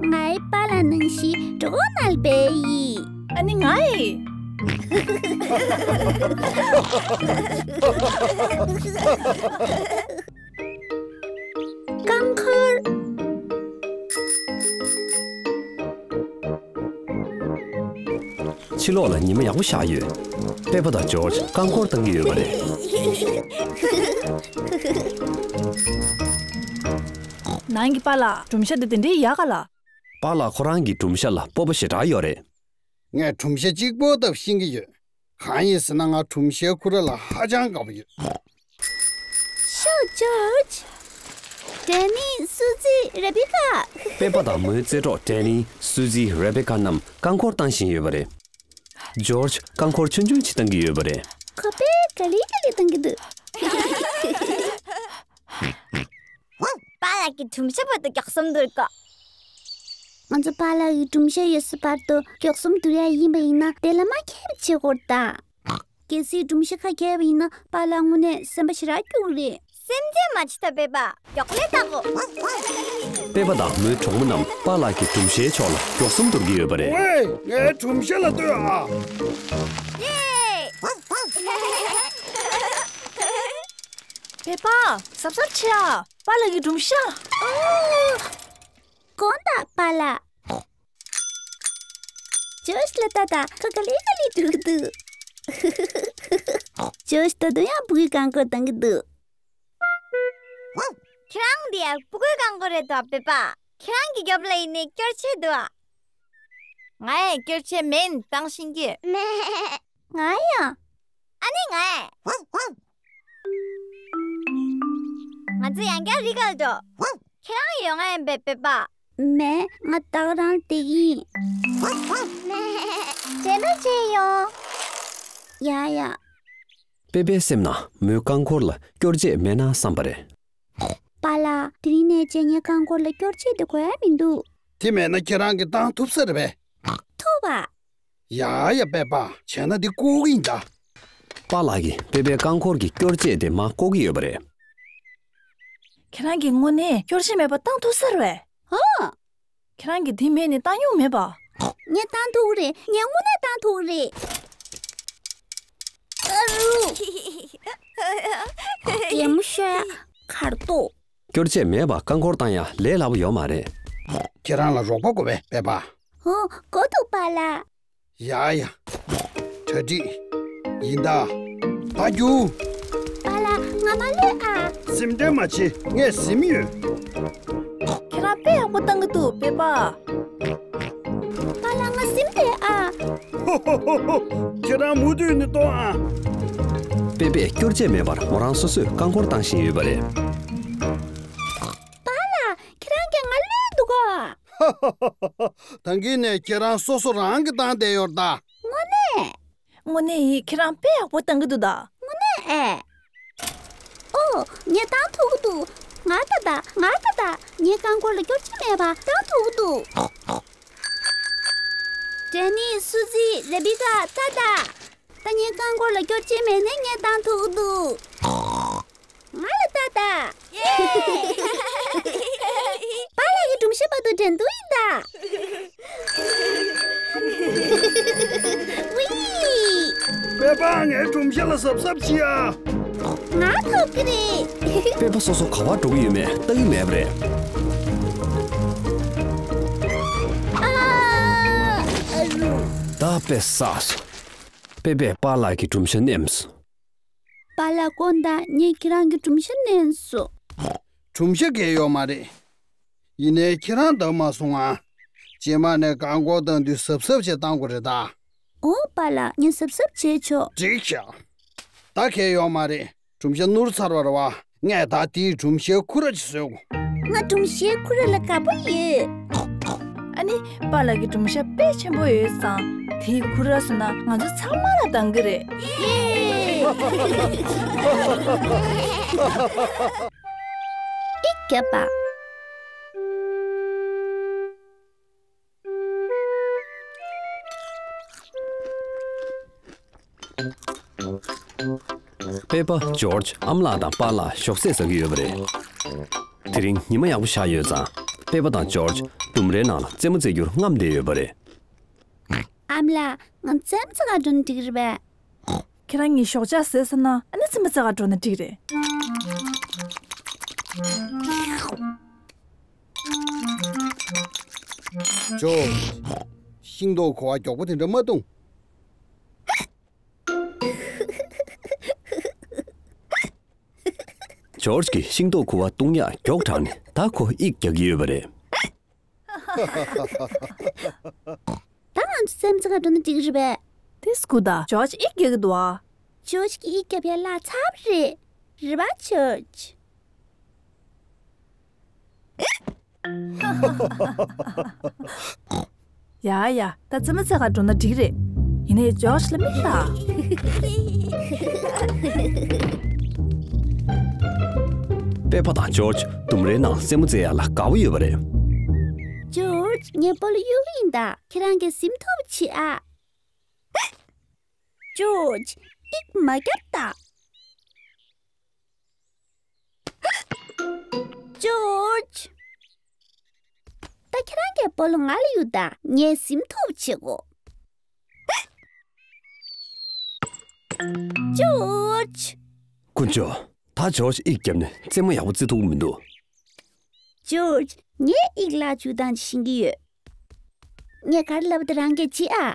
ངའི་པཱ་ལགས་ནང་བཞིན་གྲོད་ཁོག་ནང་ལ་སྦས་ཡིན། ཨ་ནི་ང་ཡི། རྐང་འཁོར། ཕྱི་ལོགས་ལ་ཉི་མ་ཡག་པོ་ཤར་ཡོད། པེ་པ་དང་ཇོརྗ་རྐང་འཁོར་བཏང་གི་ཡོད་པ་རེད། ནང་གི་པཱ་ལགས་སྒྲུང་བཤད་དེ་དེ་འདྲའི་ཡག་ག་ལ། པཱ་ལགས་ཁོ་རང་གི་སྒྲུང་བཤད་ལ་སྤོབས་པ་ཞེ་དྲག་ཡོད་རེད། ངས་སྒྲུང་བཤད་གཅིག་པོ་ལྟ་བུ་ཤེས་ཀྱི་ཡོད། གང་ཡིན་ཟེར་ན་ང་སྒྲུང་བཤད་ཁོ་རང་ལ་ཧ་ཅང་དགའ་པོ་ཡོད། ཤོག་ཇོརྗ། ཌེ་ནི། སུ་ཛི། རེ་བེ་ཀ། པེ་པ་དང་མོའི་རྩེད་གྲོགས་ཌེ་ནི། སུ་ཛི། རེ་བེ་ཀ་རྣམས་རྐང་འཁོར་བཏང་བཞིན་ཡོད་པ་རེད། ཇོརྗ་རྐང་འཁོར་ཆུང་ཆུང་ཅིག་བཏང་གི་ཡོད་པ་རེད། ཁོ་པས་ག་ལེ་ག་ལེ་བཏང་གི་འདུག་པཱ་ལགས་ཀྱི་སྒྲུང་བཤད་བར་དུ་མགྱོགས་གསུམ་བསྡུར་དགོས། ང་ཚོ་པཱ་ལགས་ཀྱི་སྒྲུང་བཤད་ཡོད་ས་བར་དུ་མགྱོགས་གསུམ་བསྡུར་ཡ་ཡིན་པ་ཡིན་ན་དེ་ལ་མ་ཁྱད་བྱེད་དགོས་ད། གལ་སྲིད་སྒྲུང་བཤད་ཁ་གྱེས་པ་ཡིན་ན་པཱ་ལགས་དངོས་གནས་སེམས་པ་ཞེ་དྲག་སྐྱོ་གི་རེད། སེམས་ཁྲལ་མ་བྱེད་ད་པེ་པ། མགྱོགས་ལས་བཏང་གོ། པེ་པ་དང་མོའི་གྲོགས་མོ་རྣམས་པཱ་ལགས་ཀྱི་སྒྲུང་བཤད་ཕྱོགས་ལ་མགྱོགས་གསུམ་བསྡུར་གྱི་ཡོད་པ་རེད། ཝེ། ངའི་སྒྲུང་བཤད་ལ་ལྟོས་ཨ། ཡེ། པེ་པ། གཟབ་གཟབ་བྱེད་ཨ། པཱ་ལགས་ཀྱི་སྒྲུང་བཤད། དགོངས་དག་པཱ་ལགས། ཇོརྗ་ལ་ལྟ་དང་ཁོ་ག་ལེ་ག་ལེ་འགྲོ་གི་འདུག་ཇོརྗ་ད་དུང་ཡང་སྤུ་གུའི་རྐང་འཁོར་བཏང་གི་འདུག་ཁྱེད་རང་འདི་ཡང་སྤུ་གུའི་རྐང་འཁོར་རེད་དོ་པེ་པ། ཁྱེད་རང་གི་རྒྱབ་ལ་ཡིན་ནའི་སྐྱོར་ཆས་འདུག་ཨ། ང་ཡང་སྐྱོར་ཆས་མེད་བཏང་ཤེས་ཀྱི། ང་ཡང་། ཨ་ནི་ང་ཡང་། ང་ཚོ་ཡང་བསྐྱར་རི་ཁར་འགྲོ། ཁྱེད་རང་ཡོང་ང་ཡིན་པས་པེ་པ། མེད། ང་ད་ག་རང་བསྡད་ཀྱི་ཡིན། རྗེས་མ་མཇལ་ཡོང་། ཡ་ཡ། པེ་པའི་སེམས་ན་མོའི་རྐང་འཁོར་ལ་སྐྱོར་ཆས་མེད་ན་བསམ་པ་རེད། པཱ་ལགས། དེ་རིང་ནས་བྱས་ངའི་རྐང་འཁོར་ལ་སྐྱོར་ཆས་དེ་དགོས་ཡ་མི་འདུག་དེ་མེད་ན་ཁྱེད་རང་གིས་བཏང་ཐུབ་ས་རེད་པས། ཐུབ་པ། ཡ་ཡ་པེ་པ། བྱས་ན་འདི་བཀོག་གི་ཡིན་ད། པཱ་ལགས་ཀྱིས་པེ་པའི་རྐང་འཁོར་གྱི་སྐྱོར་ཆས་དེ་མར་བཀོག་གི་ཡོད་པ་རེད། ཁྱེད་རང་གིས་དངོས་གནས་སྐྱོར་ཆས་མེད་པར་བཏང་ཐུབ་ས་རེད་པས། ཨ། ཁྱེད་རང་གིས་དེ་མེད་ནས་བཏང་མྱོང་མེད་པ། ངས་བཏང་ཐུབ་ཀྱི་རེད། ངས་དངོས་གནས་བཏང་ཐུབ་ཀྱི་རེད། ཨ་རུ། གད་མོ་ཤོར་ཡ་ཁར་ཏོ། སྐྱོར་ཆས་མེད་པར་རྐང་འཁོར་བཏང་ཡ་ལས་སླ་པོ་ཡོད་མ་རེད། ཁྱེད་རང་ལ་རོགས་པ་དགོས་པས་པེ་པ། ཨོ། གོ་འདུག་པཱ་ལགས། ཡ་ཡ། གྲ་སྒྲིག་ཡིན་ད། ད་རྒྱུགས། པཱ་ལགས། ང་མ་ལུས་ཨ། སེམས་ཁྲལ་མ་བྱེད། ངས་ཟིན་ཡོད། ཁྱེད་རང་དཔེ་ཡག་པོ་བཏང་གི་འདུག་པེ་པ། པཱ་ལགས། ང་ཟིན་པས་ཨ། ཧོ་ཧོ་ཧོ་ཧོ། ཁྱེད་རང་མུ་མཐུད་ནས་གཏོང་ཨ། པེ་པས་སྐྱོར་ཆས་མེད་པར་མོ་རང་སོ་སོས་རྐང་འཁོར་བཏང་བཞིན་ཡོད་པ་རེད། པཱ་ལགས། ཁྱེད་རང་གིས་ང་བསླུས་འདུག་ག། ད་གིན་ནས་ཁྱེད་རང་སོ་སོ་རང་གིས་བཏང་བསྡད་ཡོད་ད། དངོས་གནས། དངོས་གནས་ཡིན། ཁྱེད་རང་དཔེ་ཡག་པོ་བཏང་གི་འདུག་ད། དངོས་གནས་ཨེ། ཨོ། ངས་བཏང་ཐུབ་ཀྱི་འདུག། ང་ད་ད། ང་ད་ད། ངའི་རྐང་འཁོར་ལ་སྐྱོར་ཆས་མེད་པ་བཏང་ཐུབ་ཀྱི་འདུག། ཌེ་ནི། སུ་ཛི། རེ་བི་ཀ། ད་ད། ད་ངའི་རྐང་འཁོར་ལ་སྐྱོར་ཆས་མེད་ནས་ངས་བཏང་ཐུབ་ཀྱི་འདུག། ང་ལ་ལྟ་ད། པཱ་ལགས་ཀྱི་སྒྲུང་བཤད་བར་དུ་འགྲན་བསྡུར་ཡིན་ད། ཝི། པེ་པ། ངའི་སྒྲུང་བཤད་ལ་གཟབ་གཟབ་བྱེད་ཨ། ང་ཐོབ་ཀྱི་རེད། པེ་པ་སོ་སོ་ག་པར་འགྲོ་གི་ཡོད་མེད་ལྟ་གི་མེད་པ་རེད། ཨ། ཨ་རུ། ད་པེ་ས་སོ། པེ་པས་པཱ་ལགས་ཀྱི་སྒྲུང་བཤད་མནན་སོང་། པཱ་ལགས། དགོངས་དག། ངས་ཁྱེད་རང་གི་སྒྲུང་བཤད་མནན་སོང་། སྒྲུང་བཤད་གལ་ཡོད་མ་རེད། ཡིན་ནའི་ཁྱེད་རང་འདང་མ་བཟུང་ང་། རྗེས་མ་ནས་རྐང་འཁོར་བཏང་དུས་གཟབ་གཟབ་བྱས་བཏང་དགོས་རེད་ད། ཨོ་པཱ་ལགས། ངས་གཟབ་གཟབ་བྱས་ཆོག། འགྲིག་ཤག། ད་གལ་ཡོད་མ་རེད། སྒྲུང་བཤད་ནོར་ཚར་བ་རེད་བ། ངས་ད་དེའི་སྒྲུང་བཤད་ཁུ་ར་ཅིག་བཟོས་གོ། ང་སྒྲུང་བཤད་ཁུ་ར་ལ་དགའ་པོ་ཡོད། ཨ་ནི་པཱ་ལགས་ཀྱི་སྒྲུང་བཤད་དཔེ་ཆེན་པོ་ཡོད་ཙང་དེའི་ཁུ་ར་བཟོས་ན་ང་ཚོ་ཚང་མ་ལ་འདང་གི་རེད། ཨི་རྒྱབ་པ། པེ་པ། ཇོརྗ། ཨ་མ་ལགས་དང་པཱ་ལགས་ཞོགས་ཟས་ཟ་གི་ཡོད་པ་རེད། དེ་རིང་ཉི་མ་ཡག་པོ་ཤར་ཡོད་ཙང་པེ་པ་དང་ཇོརྗ་ལྡུམ་རའི་ནང་ལ་རྩེད་མོ་རྩེ་རྒྱུར་རྔམ་བསྡད་ཡོད་པ་རེད། ཨ་མ་ལགས། ང་རྩེད་མོ་རྩེ་གར་འགྲོ་ན་འགྲིག་གི་རེད་པས། ཁྱེད་རང་གཉིས་ཞོགས་ཇ་ཟས་ཚར་ན་ཨ་ནི་རྩེད་མོ་རྩེ་གར་འགྲོ་ན་འགྲིག་རེད། ཇོ། ཤིང་ཏོག་ཁུ་བ་མགྱོགས་པོ་དེ་འདྲ་མ་བཏུང་། ཇོརྗ་གིས་ཤིང་ཏོག་ཁུ་བ་བཏུང་ཡག་མགྱོགས་དྲགས་ནས་ད་ཁོ་དབྱིག་རྒྱག་གི་ཡོད་པ་རེད། ད་ང་ཚོ་རྩེད་མོ་རྩེ་གར་འགྲོ་ན་འགྲིག་གི་རེད་པས། དེ་སྐུ་ད། ཇོརྗ་དབྱིག་རྒྱག་གི་འདུག་ཨ། ཇོརྗ་གིས་དབྱིག་རྒྱབ་ཡ་བརླག་ཚར་བ་རེད། རེད་པ་ཇོརྗ། ཡ་ཡ། ད་རྩེད་མོ་རྩེ་གར་འགྲོ་ན་འགྲིག་རེད། ཡིན་ནའི་ཇོརྗ་ལ་མི་ལྟ། པེ་པ་དང་ཇོརྗ་ལྡུམ་རའི་ནང་རྩེད་མོ་རྩེ་ཡག་ལ་དགའ་པོ་ཡོད་པ་རེད། ཇོརྗ། ངས་སྤོ་ལོ་གཡུག་གི་ཡིན་ད། ཁྱེད་རང་གིས་ཟིན་ཐུབ་པ་བྱེད་ཨ། ཇོརྗ། དབྱིག་མ་རྒྱབ་ད། ཇོརྗ། ད་ཁྱེད་རང་གིས་སྤོ་ལོ་ང་ལ་གཡུག་ད། ངས་ཟིན་ཐུབ་བྱེད་དགོས། ཇོརྗ། དཀོན་མཆོག། ད་ཇོརྗ་དབྱིག་བརྒྱབ་ནས་རྩེད་མོ་ཡག་པོ་རྩེ་ཐུབ་ཀྱི་མི་འདུག། ཇོརྗ། ངས་དབྱིག་ལག་འཇུ་སྟངས་ཤེས་ཀྱི་ཡོད། ངས་ག་རེ་ལབ་པ་དེ་རང་གིས་བྱེད་ཨ།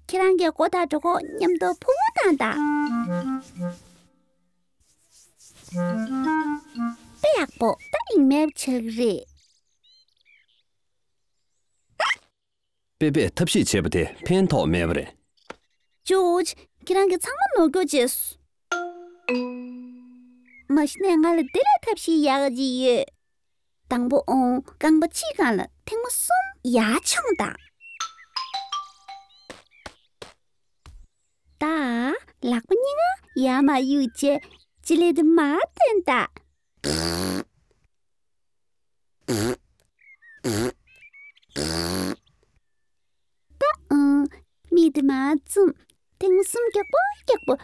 ཁྱེད་རང་གིས་སྒོ་དང་གྲོད་ཁོག་མཉམ་དུ་ཕུ་བོ་བཏང་དང་། དཔེ་ཡག་པོ། ད་དབྱིག་མེད་པ་བྱེད་ཀྱི་རེད། པེ་པས་ཐབས་ཤེས་བྱས་པ་དེ་ཕན་ཐོགས་མེད་པ་རེད། ཇོརྗ། ཁྱེད་རང་གིས་ཚང་མ་ནོར་སྐྱོར་བྱས་སོང་། མ་གཞི་ནས་ང་ལ་དེ་ལས་ཐབས་ཤེས་ཡག་ག་ཅིག་ཡོད། དང་པོ་ཨོང་རྐང་པ་གཅིག་སྒང་ལ་ཐེངས་མ་གསུམ་ཡར་མཆོངས་དང་། ད་ལག་པ་གཉིས་ཀ་ཡར་མར་གཡུག་བྱས་ལྕེ་ལེབ་དེ་མར་བཏོན་དང་། ད་ཨང་། མིག་དེ་མར་བཙུམ། ཐེངས་གསུམ་རྒྱག་པོ་རྒྱག་པོ།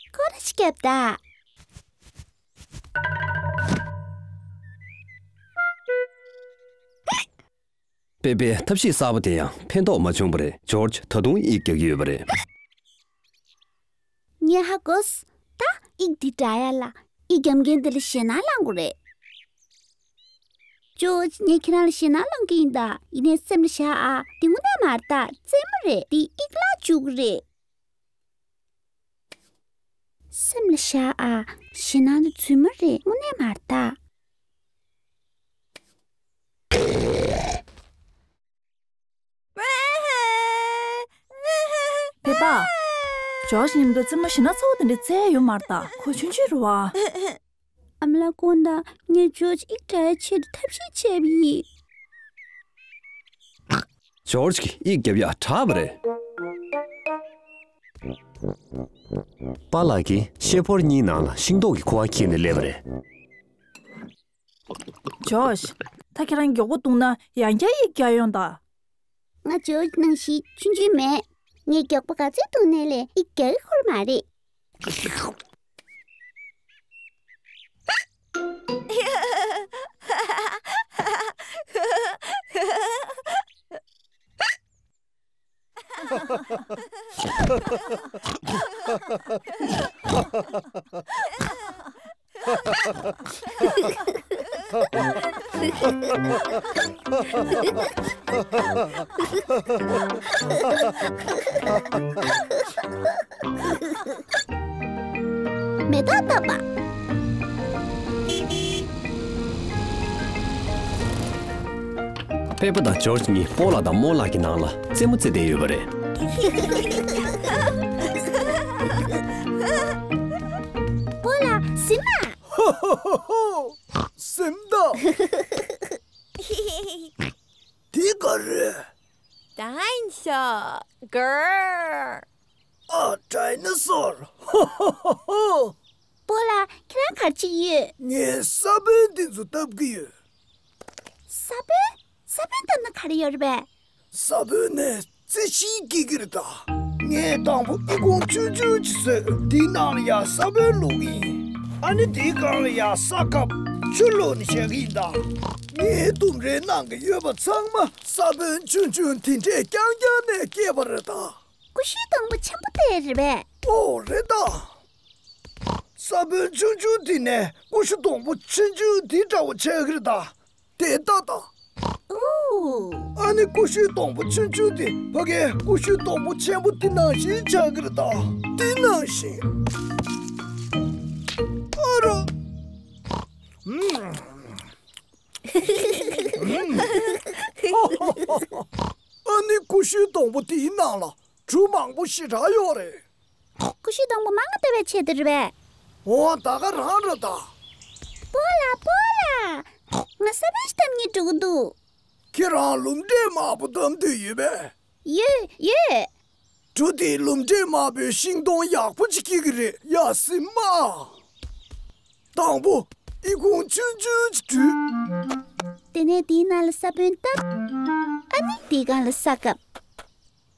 སྐོར་ར་ཞིག་རྒྱབ་ད། པེ་པེ་ཐབས་ཤེས་གསར་པ་དེ་ཡང་ཕན་ཐོགས་མ་བྱུང་བ་རེད། ཇོརྗ་ད་དུང་དབྱིག་རྒྱག་གི་ཡོད་པ་རེད། ངས་ཧ་གོ་སོང་། ད་དབྱིག་འདི་འདྲ་ཡ་ལ་དབྱིག་རྒྱབ་མཁན་དེ་ལ་ཞེད་སྣང་ལངས་དགོས་རེད། ཇོརྗ། ངས་ཁྱེད་རང་ལ་ཞེད་སྣང་སློང་གི་ཡིན་ད། ཡིན་ནའི་སེམས་ལ་བཞག་ཨ། འདི་དངོས་གནས་མ་རེད་ད། རྩེད་མོ་རེད། འདི་ཡིག་བརླག་བཅུག་གི་རེད། སེམས་ལ་བཞག་ཨ། ཞེད་སྣང་དེ་རྫུན་མ་རེད། དངོས་གནས་མ་རེད་ད། སྤེན་པ། ཇོརྗ་མཉམ་དུ་རྩེད་མོ་ཞེད་སྣང་ཚ་བོ་དེ་འདྲ་རྩེ་ཡ་ཡོད་མ་རེད་ད། ཁོ་ཆུང་ཆུང་རེད་བ། ཨ་མ་ལགས་དགོངས་དག། ངས་ཇོརྗ་ཡིག་བྲ་ཡའི་ཆེད་དུ་ཐབས་ཤེས་བྱས་པ་ཡིན། ཇོརྗ་གིས་ཡིག་རྒྱབ་ཡག་དྲག་པ་རེད། པཱ་ལགས་ཀྱིས་ཤེལ་ཕོར་གཉིས་ནང་ལ་ཤིང་ཏོག་གི་ཁུ་བ་འཁྱེར་ནས་སླེབས་པ་རེད། ཇོརྗ། ད་ཁྱེད་རང་མགྱོགས་པོ་འདུག་ན་ཡང་བསྐྱར་ཡིག་རྒྱག་ཡོང་དང་། ང་ཇོརྗ་ནང་བཞིན་ཆུང་ཆུང་མེད། ངས་མགྱོགས་པོ་ག་ཚོད་འདུག་ནའི་ལས་ཡིག་རྒྱག་གི་ཁོར་མ་རེད། མེ་ཏོག་བཏབ་པ། སྤེན་པ་དང་ཇོརྗ་གཉིས་སྤོ་ལགས་དང་རྨོ་ལགས་ཀྱི་ནང་ལ་རྩེད་མོ་རྩེ་བསྡད་ཡོད་པ་རེད། སྤོ་ལགས་ཟིན་ན། ཧོ་ཧོ་ཧོ་ཧོ། ཟིན་ད། འདི་ག་རེད། Dinosaur། གར། ཨ། ཌའི་ནོ་སོར། ཧོ་ཧོ་ཧོ་ཧོ། སྤོ་ལགས་ཁྱེད་རང་ག་རེ་བྱེད་ཀྱི་ཡོད། ངས་ས་བོན་འདི་ཚོ་བཏབ་ཀྱི་ཡོད། ས་བོན། ས་བོན་བཏབ་ན་ག་རེ་ཡོད་རེད་པས། ས་བོན་ནས་རྩི་ཤིང་སྐྱེ་གི་རེད་ད། ངས་དང་པོ་ཨི་ཁུང་ཆུང་ཆུང་ཅིག་བཟོས། འདིའི་ནང་ལ་ཡ་ས་བོན་བླུགས་ཀྱི་ཡིན། ཨ་ནི་དེའི་སྒང་ལ་ཡ་ས་ཁབ་ཆུ་བླུགས་ནས་བཞག་གི་ཡིན་ད། ངའི་ལྡུམ་རའི་ནང་གི་ཡོད་པ་ཚང་མ་ས་བོན་ཆུང་ཆུང་དེ་འདྲས་རྐྱང་རྐྱང་ནས་སྐྱེས་པ་རེད་ད། ཀུ་ཤུའི་སྡོང་པོ་ཆེན་པོ་དེ་རེད་པས། ཨོ་རེད་ད། ས་བོན་ཆུང་ཆུང་དེ་ནས་ཀུ་ཤུ་སྡོང་པོ་ཆུང་ཆུང་དེ་འདྲ་བོ་ཆགས་ཀྱི་རེད་ད། དེ་ལྟ་ད། ཨོ། ཨ་ནི་ཀུ་ཤུའི་སྡོང་པོ་ཆུང་ཆུང་དེ་ཕ་གིའི་ཀུ་ཤུའི་སྡོང་པོ་ཆེན་པོ་དེ་ནང་བཞིན་ཆགས་ཀྱི་རེད་ད། དེ་ནང་བཞིན། ཨ་རོ། ཨ་ནི་ཀུ་ཤུའི་སྡོང་པོ་དེའི་ནང་ལ་འབྲུ་མང་པོ་ཞེ་དྲག་ཡོད་རེད། ཀུ་ཤུའི་སྡོང་པོ་མང་ང་བཏབ་པའི་ཆེད་དུ་རེད་པས། འོ་ད་ག་རང་རེད་ད། སྤོ་ལགས་སྤོ་ལགས། ང་ས་བོན་ཞིག་བཏབ་སྙིང་འདོད་ཀྱི་འདུག་ཁྱེད་རང་ལུམ་འབྲས་དམར་པོ་བཏབ་འདོད་ཡོད་པས། ཡོད་ཡོད། འབྲུ་དེས་ལུམ་འབྲས་དམར་པོའི་ཤིང་སྡོང་ཡག་པོ་ཅིག་སྐྱེ་གི་རེད་ཡ་སྲིན་མ། དང་པོ་ཨི་ཁུང་ཆུང་ཆུང་ཅིག་བྲུས། དེ་ནས་དེའི་ནང་ལ་ས་བོན་བཏབ། ཨ་ནི་དེའི་སྒང་ལ་ས་བཀབ།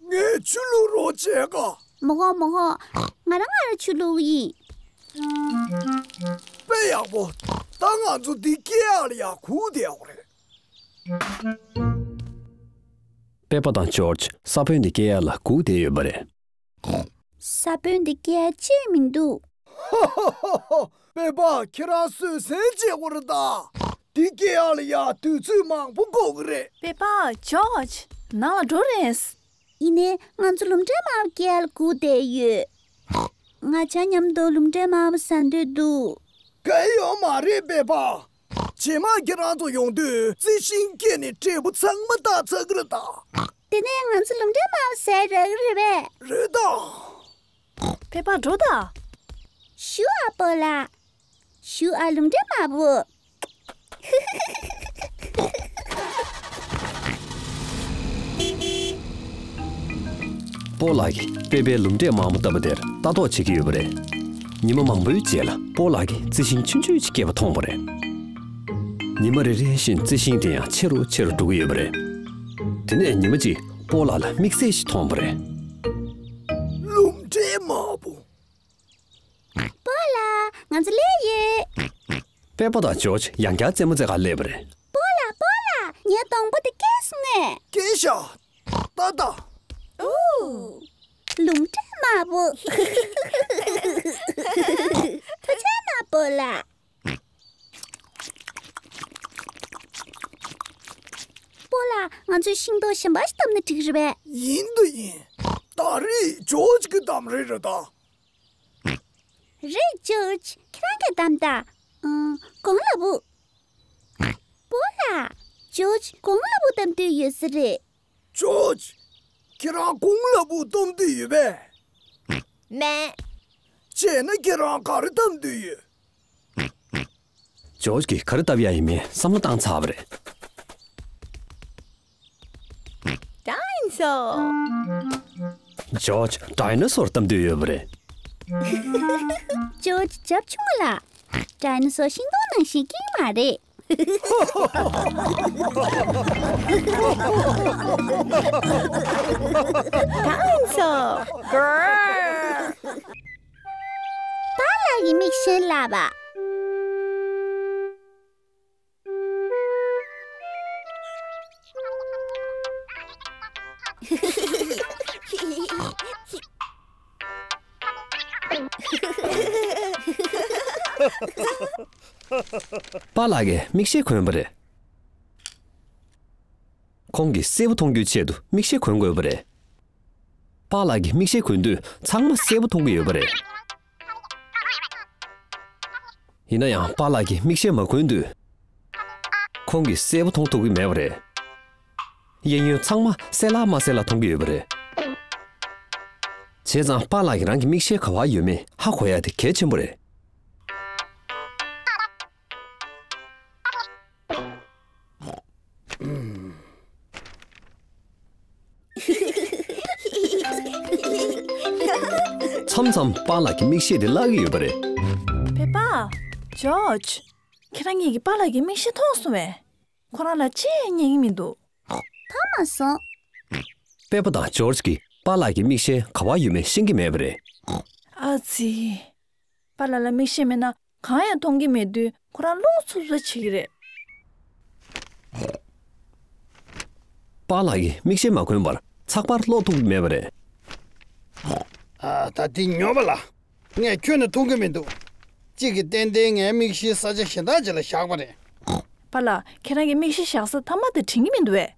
ངས་ཆུ་བླུགས་རོགས་བྱས་ག་མི་དགོས་མི་དགོས། ང་རང་ང་རང་ཆུ་བླུགས་ཡིན། དཔེ་ཡག་པོ། ད་ང་ཚོ་འདི་སྐྱེ་ཡག་ལ་ཡག་སྒུག་བསྡད་ཡོད་རེད། སྤེན་པ་དང་ཇོརྗ་ས་བོན་འདི་སྐྱེ་ཡག་ལ་སྒུག་བསྡད་ཡོད་པ་རེད། ས་བོན་འདི་སྐྱེ་ཡག་ཅིག་མི་འདུག་ཧོ་ཧོ་ཧོ་ཧོ། སྤེན་པ་ཁྱེད་རང་བཟོད་བསྲན་བྱེད་དགོས་རེད་ད། འདི་སྐྱེ་ཡག་ལ་ཡ་དུས་ཚོད་མང་པོ་འགོར་གི་རེད། སྤེན་པ་ཇོརྗ་ནང་ལ་འགྲོ་རན། ཡིན་ནའི་ང་ཚོ་ལུམ་འབྲས་དམར་པོ་སྐྱེ་ཡག་ལ་སྒུག་བསྡད་ཡོད། ང་ཆ་མཉམ་དུ་ལུམ་འབྲས་དམར་པོ་ཟ་འདོད་འདུག་གལ་ཡོད་མ་རེད་སྤེན་པ། རྗེས་མ་ཁྱེད་རང་ཚོ་ཡོང་དུས་རྩི་ཤིང་སྐྱེས་ནས་འབྲས་བུ་ཚང་མ་བཏགས་ཚར་གི་རེད་ད། དེ་ནས་ང་ཚོ་ལུམ་འབྲས་དམར་པོ་ཟ་ཡག་རག་གི་རེད་པས། རེད་ད། སྤེན་པ་འགྲོ་ད། ཞུ་ཨ་སྤོ་ལགས། ཞུ་ཨ་ལུམ་འབྲས་དམར་པོ། སྤོ་ལགས་ཀྱིས་སྤེན་པའི་ལུམ་འབྲས་དམར་པོ་བཏབ་པ་དེར་ལྟ་རྟོག་བྱེད་ཀྱི་ཡོད་པ་རེད། ཉི་མ་མང་པོའི་རྗེས་ལ་སྤོ་ལགས་ཀྱིས་རྩི་ཤིང་ཆུང་ཆུང་ཅིག་སྐྱེས་པ་མཐོང་བ་རེད། ཉི་མ་རེ་རེ་བཞིན་རྩི་ཤིང་དེ་ཡང་ཆེ་རུ་ཆེ་རུ་འགྲོ་གི་ཡོད་པ་རེད། དེ་ནས་ཉི་མ་གཅིག་སྤོ་ལགས་ལ་དམིགས་བསལ་ཞིག་མཐོང་བ་རེད། ལུམ་འབྲས་དམར་པོ། སྤོ་ལགས། ང་ཚོ་སླེབས་ཡོད། སྤེན་པ་དང་ཇོརྗ་ཡང་བསྐྱར་རྩེད་མོ་རྩེ་གར་སླེབས་པ་རེད། སྤོ་ལགས་སྤོ་ལགས། ངའི་སྡོང་པོ་དེ་སྐྱེས་སོང་ངས། སྐྱེས་ཤག་ད་ལྟ། ཨོ། ལུམ་འབྲས་དམར་པོ། ཐུགས་རྗེ་གནང་སྤོ་ལགས། ང་ཚོས་ཤིང་ཏོག་གཞན་པ་ཞིག་བདམས་ན་འགྲིག་རེད་པས། ཡིན་དང་ཡིན། ད་རེས་ཇོརྗ་གིས་བདམས་རེད་རེད་ད། རེད་ཇོརྗ། ཁྱེད་རང་གིས་བདམས་ད། ཨང་། གོང་ལ་བུ། སྤོ་ལགས། ཇོརྗ་གོང་ལ་བུ་བདམས་འདོད་ཡོད་ས་རེད། ཇོརྗ། ཁྱེད་རང་གོང་ལ་བུ་བདམས་འདོད་ཡོད་པས། མེད། བྱས་ན་ཁྱེད་རང་ག་རེ་བདམས་འདོད་ཡོད། ཇོརྗ་གིས་ག་རེ་བཏབ་ཡ་ཡིན་མིན་བསམ་བློ་བཏང་ཚར་བ་རེད། ཌའི་ནོ་སོར། ཇོརྗ་ཌའི་ནོ་སོར་བདམས་འདོད་ཡོད་པ་རེད། ཇོརྗ་རྒྱབ་ཆུང་ལ། ཌའི་ནོ་སོར་ཤིང་སྡོང་ནང་བཞིན་སྐྱིད་མ་རེད། ཌའི་ནོ་སོར། པཱ་ལགས་ཀྱི་མིག་ཤེལ་ལགས་པ། པཱ་ལགས་ཀྱིས་མིག་ཤེལ་གོན་པ་རེད། ཁོང་གིས་གསལ་པོ་མཐོང་རྒྱུའི་ཆེད་དུ་མིག་ཤེལ་གོན་དགོས་པ་རེད། པཱ་ལགས་ཀྱིས་མིག་ཤེལ་གོན་དུས་ཚང་མ་གསལ་པོ་མཐོང་གི་ཡོད་པ་རེད། ཡིན་ན་ཡང་པཱ་ལགས་ཀྱིས་མིག་ཤེལ་མ་གོན་དུས། ཁོང་གིས་གསལ་པོ་མཐོང་ཐུབ་ཀྱི་མེད་པ་རེད། གཡས་གཡོན་ཚང་མ་གསལ་ལ་མ་གསལ་ལ་མཐོང་གི་ཡོད་པ་རེད། བྱས་ཙང་པཱ་ལགས་ཀྱིས་རང་གི་མིག་ཤེལ་ག་པར་ཡོད་མེད་ཧ་གོ་ཡ་དེ་གལ་ཆེན་པོ་རེད། མཚམས་མཚམས་པཱ་ལགས་ཀྱི་མིག་ཤེལ་དེ་བརླག་གི་ཡོད་པ་རེད། པེ་པ། ཇོརྗ། ཁྱེད་རང་གཉིས་ཀྱིས་པཱ་ལགས་ཀྱི་མིག་ཤེལ་མཐོང་སོང་བས། ཁོ་རང་ལ་ཅི་ཡང་ཉན་གྱི་མི་འདུག་མཐོང་མ་སོང་། པེ་པ་དང་ཇོརྗ་གིས་པཱ་ལགས་ཀྱི་མིག་ཤེལ་ག་པར་ཡོད་མེད་ཤེས་ཀྱི་མེད་པ་རེད། ཨ་ཙི། པཱ་ལགས་ལ་མིག་ཤེལ་མེད་ན་གང་ཡང་མཐོང་གི་མེད་དུས་ཁོ་རང་རླུང་འཚུབ་འཚུབ་བྱེད་ཀྱི་རེད། པཱ་ལགས་ཀྱིས་མིག་ཤེལ་མ་གོན་པར་ཚགས་པར་ཀློག་ཐུབ་ཀྱི་མེད་པ་རེད། ཨ། ད་འདི་ཉོབ་པ་ལ། ངས་ཁྱོན་ནས་མཐོང་གི་མི་འདུག་གཅིག་གིས་ཏན་ཏན་ངའི་མིག་ཤེལ་ས་ཆ་གཞན་དག་ཅིག་ལ་བཞག་པ་རེད། པཱ་ལགས། ཁྱེད་རང་གི་མིག་ཤེལ་བཞག་ས་མཐའ་མ་དེ་དྲན་གྱི་མི་འདུག་བས།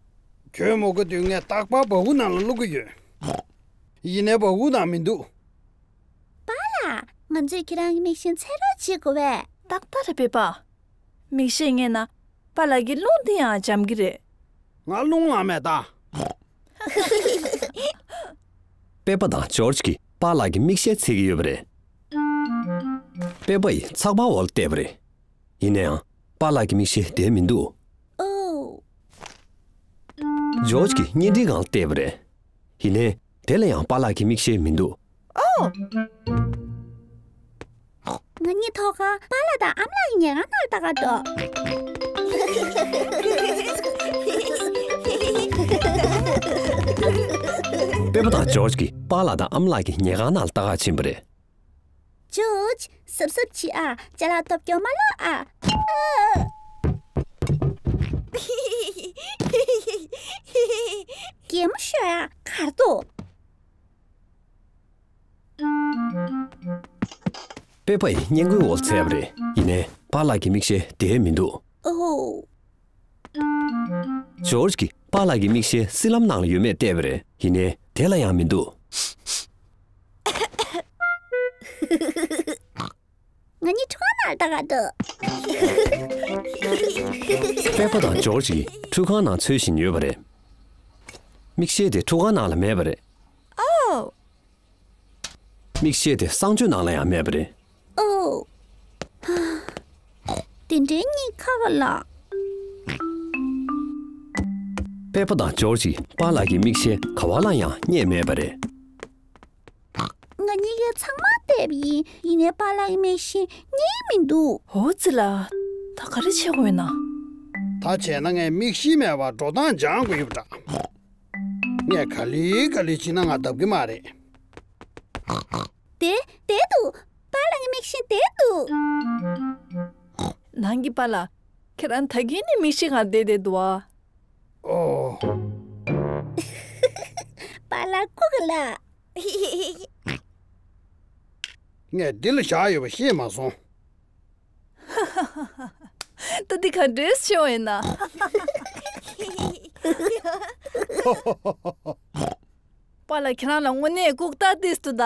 ཁྱོད་མ་གོ་དུས་ངས་རྟག་པར་སྦ་ཁུག་ནང་ལ་བླུག་གི་ཡོད། ཡིན་ནའི་སྦ་ཁུག་ནང་མི་འདུག་པཱ་ལགས། ང་ཚོས་ཁྱེད་རང་གི་མིག་ཤེལ་འཚོལ་རོགས་བྱེད་དགོས་པས། ཏག་ཏག་རེད་པེ་པ། མིག་ཤེལ་རྙེད་ན་པཱ་ལགས་ཀྱི་རླུང་དེ་ཡང་འཇམ་གྱི་རེད། ང་རླུང་ལངས་མེད་ད། པེ་པ་དང་ཇོརྗ་གིས་པཱ་ལགས་ཀྱི་མིག་ཤེལ་འཚོལ་གྱི་ཡོད་པ་རེད། པེ་པ་ཡིས་ཚགས་པར་འོག་ལ་བལྟས་པ་རེད། ཡིན་ན་ཡང་པཱ་ལགས་ཀྱི་མིག་ཤེལ་དེར་མི་འདུག་ཨོ། ཇོརྗ་གིས་བརྙན་འཕྲིན་སྒང་ལ་བལྟས་པ་རེད། ཡིན་ནའི་དེ་ལ་ཡང་པཱ་ལགས་ཀྱི་མིག་ཤེལ་མི་འདུག་ཨོ། ང་གཉིས་ཐོག་ཁར་པཱ་ལགས་དང་ཨ་མ་ལགས་ཀྱི་ཉལ་ཁང་ནང་ལ་ལྟ་ག་འགྲོ། པེ་པ་དང་ཇོརྗ་གིས་པཱ་ལགས་དང་ཨ་མ་ལགས་ཀྱི་ཉལ་ཁང་ནང་ལ་ལྟ་ག་ཕྱིན་པ་རེད། ཇོརྗ། གཟབ་གཟབ་བྱེད་ཨ། ཅ་ལག་ཐོབ་སྐྱོ་མ་ལོག་ཨ། ཨ། གད་མོ་ཤོར་ཨ། གར་འདུག་པེ་པ་ཡིས་སྔས་མགོའི་འོག་འཚོལ་བ་རེད། ཡིན་ནའི་པཱ་ལགས་ཀྱི་མིག་ཤེལ་དེར་མི་འདུག་ཨོ། ཇོརྗ་གིས་པཱ་ལགས་ཀྱི་མིག་ཤེལ་བསིལ་ལྷམ་ནང་ལ་ཡོད་མེད་བལྟས་པ་རེད། ཡིན་ནའི་དེ་ལ་ཡང་མི་འདུག་ང་གཉིས་ཁྲུས་ཁང་ནང་ལ་ལྟ་ག་འགྲོ། པེ་པ་དང་ཇོརྗ་གིས་ཁྲུས་ཁང་ནང་འཚོལ་བཞིན་ཡོད་པ་རེད། མིག་ཤེལ་དེ་ཁྲུས་ཁང་ནང་ལ་མེད་པ་རེད། ཨོ། མིག་ཤེལ་དེ་གསང་སྤྱོད་ནང་ལ་ཡང་མེད་པ་རེད། ཨོ། དེ་འདྲའི་གཉིད་ཁ་ག་ལ། པེ་པ་དང་ཇོརྗ་གིས་པཱ་ལགས་ཀྱི་མིག་ཤེལ་ག་པ་ལ་ཡང་རྙེད་མེད་པ་རེད། ང་གཉིས་ཀས་ཚང་མ་བལྟས་པ་ཡིན། ཡིན་ནའི་པཱ་ལགས་ཀྱི་མིག་ཤེལ་རྙེད་མི་འདུག་འོ་ཙི་ལ། ད་ག་རེ་བྱེད་དགོས་ཡིན་ན། ད་བྱས་ན་ངས་མིག་ཤེལ་མེད་པར་འགྲོ་སྟངས་སྦྱང་དགོས་ཡོད་པ་འདྲ། ངས་ག་ལེ་ག་ལེ་བྱས་ན་ང་བརྡབ་གི་མ་རེད། དེ། དེར་འདུག་པཱ་ལགས་ཀྱི་མིག་ཤེལ་དེར་འདུག་ནང་གི་པཱ་ལགས། ཁྱེད་རང་ད་གིན་ནས་མིག་ཤེལ་སྒང་བསྡད་བསྡད་འདུག་ཨ། ཨོ། པཱ་ལགས་སྐུ་ག་ལ། ངས་འདི་ལ་བཞག་ཡོད་པ་ཤེས་མ་སོང་། ད་འདི་ག་འདྲས་བྱུང་ཡིན་ན། པཱ་ལགས་ཁྱེད་རང་ལ་དངོས་གནས་ལྐུགས་རྟགས་ཏིས་འདུག་ད།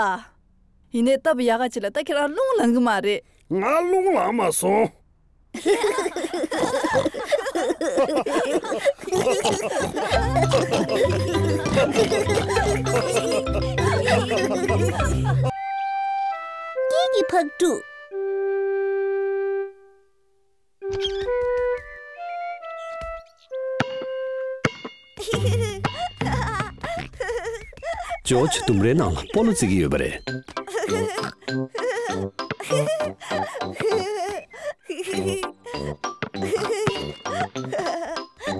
ཡིན་ནའི་སྟབས་ཡག་ག་ཅིག་ལ་ད་ཁྱེད་རང་རླུང་ལངས་གི་མ་རེད། ང་རླུང་ལངས་མ་སོང་། སྐད་ཀྱི་ཕག་གྲུ། ཇོརྗ་ལྡུམ་རའི་ནང་ལ་སྤོ་ལོ་རྩེ་གི་ཡོད་པ་རེད།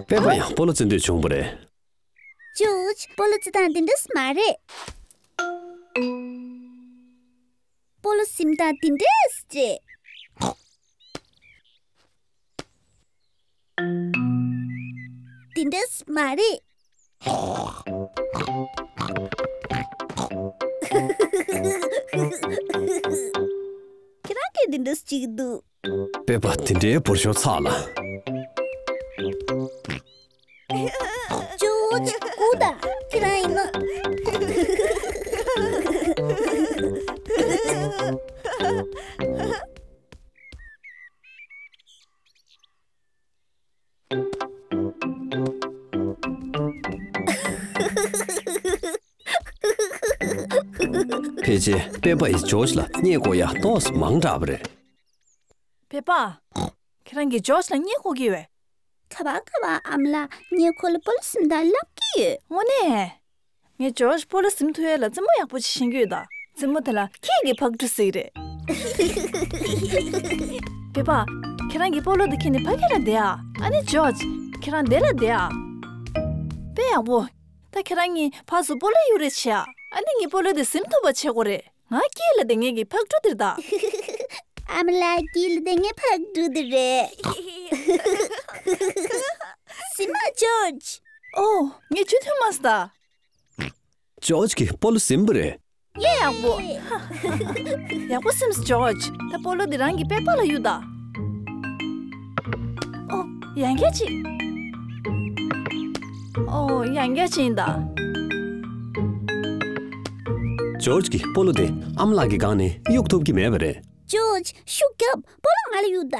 པེ་པ་ཡང་སྤོ་ལོ་རྩེ་འདོད་བྱུང་བ་རེད། ཇོརྗ་སྤོ་ལོ་རྩེ་སྟངས་འདི་འདྲས་མ་རེད། སྤོ་ལོ་ཟིན་སྟངས་འདི་འདྲས་རེད། འདི་འདྲས་མ་རེད། ཁྱེད་རང་གིས་འདི་འདྲས་བྱེད་ཀྱི་འདུག་པེ་པ་དེ་འདྲའི་འབུར་ཤོག་ཚགས་ལ། ཇོརྗ་སྒུག་དང་། ཁྱེད་རང་ཡིན་ན། ཕལ་ཆེར་པེ་པ་ཡིས་ཇོརྗ་ལ་བརྙས་བཀོག་ཡ་ཏོག་ཙམ་མང་དྲགས་པ་རེད། པེ་པ། ཁྱེད་རང་གིས་ཇོརྗ་ལ་བརྙས་བཀོག་གི་ཡོད། ག་པར་ག་པར་ཨ་མ་ལགས། ངས་ཁོ་ལ་སྤོ་ལོ་ཟིན་སྟངས་བསླབ་ཀྱི་ཡོད། དངོས་གནས། ངས་ཇོརྗ་སྤོ་ལོ་ཟིན་ཐུབ་ཡ་ལ་རྩེད་མོ་ཡག་པོ་ཅིག་ཤེས་ཀྱི་ཡོད་ད། རྩེད་མོ་དེ་ལ་སྐད་ཀྱི་ཕག་གྲུ་ཟེར་གྱི་རེད། པེ་པ། ཁྱེད་རང་གིས་སྤོ་ལོ་དེ་ཁྱེར་ནས་ཕ་གི་ལ་བསྡད་ཨ། ཨ་ནི་ཇོརྗ། ཁྱེད་རང་འདི་ལ་བསྡད་ཨ། དཔེ་ཡག་པོ། ད་ཁྱེད་རང་གཉིས་ཕར་ཚུར་སྤོ་ལོ་གཡུག་རེས་བྱེད་ཨ། ཨ་ནི་ངའི་སྤོ་ལོ་དེ་ཟིན་ཐུབ་པ་བྱེད་དགོས་རེད། ང་དཀྱིལ་ལ་བསྡད་མཁན་གྱི་ཕག་གྲུ་དེ་རེད་ད། ཨ་མ་ལགས་དཀྱིལ་ལ་བསྡད་མཁན་ཕག་གྲུ་དེ་རེད། ཟིན་མ་ཇོརྗ། ཨོ། ངས་ཇུས་ཐོན་མ་སོང་ད། ཇོརྗ་གིས་སྤོ་ལོ་ཟིན་པ་རེད། ཡེ་ཡག་པོ། ཡག་པོ་ཟིན་ཇོརྗ། ད་སྤོ་ལོ་འདི་རང་གི་པེ་པ་ལ་གཡུག་ད། ཨོ། ཡང་བསྐྱར་ཅིག་ཨོ། ཡང་བསྐྱར་ཅིག་ཡིན་ད། ཇོརྗ་གིས་སྤོ་ལོ་དེ་ཨ་མ་ལགས་ཀྱི་སྒང་ནས་གཡུག་ཐུབ་ཀྱི་མེད་པ་རེད། ཇོརྗ་ཤུགས་རྒྱོབ། སྤོ་ལོ་ང་ལ་གཡུག་ད།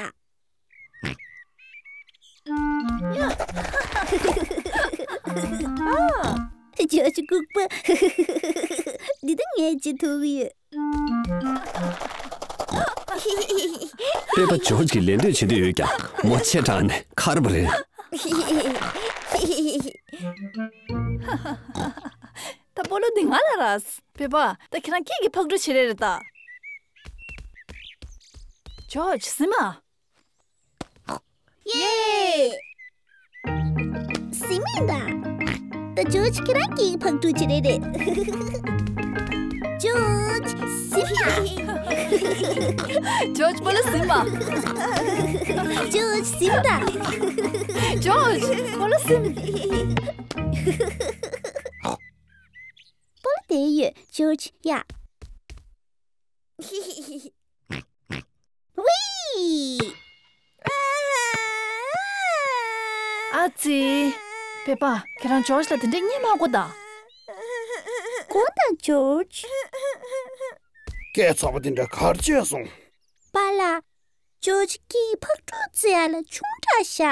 ཨ། ཇོརྗ་ལྐུགས་པ། འདི་ད་ངས་བྱེད་ཐུབ་ཡོད། པེ་པ་ཇོརྗ་གིས་ལད་ཟློས་བྱེད་འདོད་ཡོད་ཀྱང་མོ་ཆེ་དྲགས་ནས་ཁར་བ་རེད། ད་སྤོ་ལོ་འདི་ང་ལ་རག་པེ་པ། ད་ཁྱེད་རང་སྐད་ཀྱི་ཕག་གྲུ་བྱེད་རེས་རེད་ད། ཇོརྗ་ཟིན་མ། ཡེ། ཟིན་མིན་ད། ད་ཇོརྗ་ཁྱེད་རང་གི་ཕག་གྲུ་ཅི་རེད་རེད། ཇོརྗ་ཟིན་མ། ཇོརྗ་སྤོ་ལོ་ཟིན་མ། ཇོརྗ་ཟིན་ད། ཇོརྗ་སྤོ་ལོ་ཟིན། སྤོ་ལོ་དེ་ཡོད་ཇོརྗ་ཡ། ཝི། ཨ་ཙི། པེ་པ། ཁྱེད་རང་ཇོརྗ་ལ་དེ་འདྲས་བརྙས་མ་དགོས་ད། དགོས་ད་ཇོརྗ། སྐད་ཚ་པོ་དེ་འདྲ་ག་རེ་བྱས་སོང་། པཱ་ལགས། ཇོརྗ་སྐད་ཕག་གྲུ་རྩེ་ཡ་ལ་ཆུང་དྲགས་ཤག་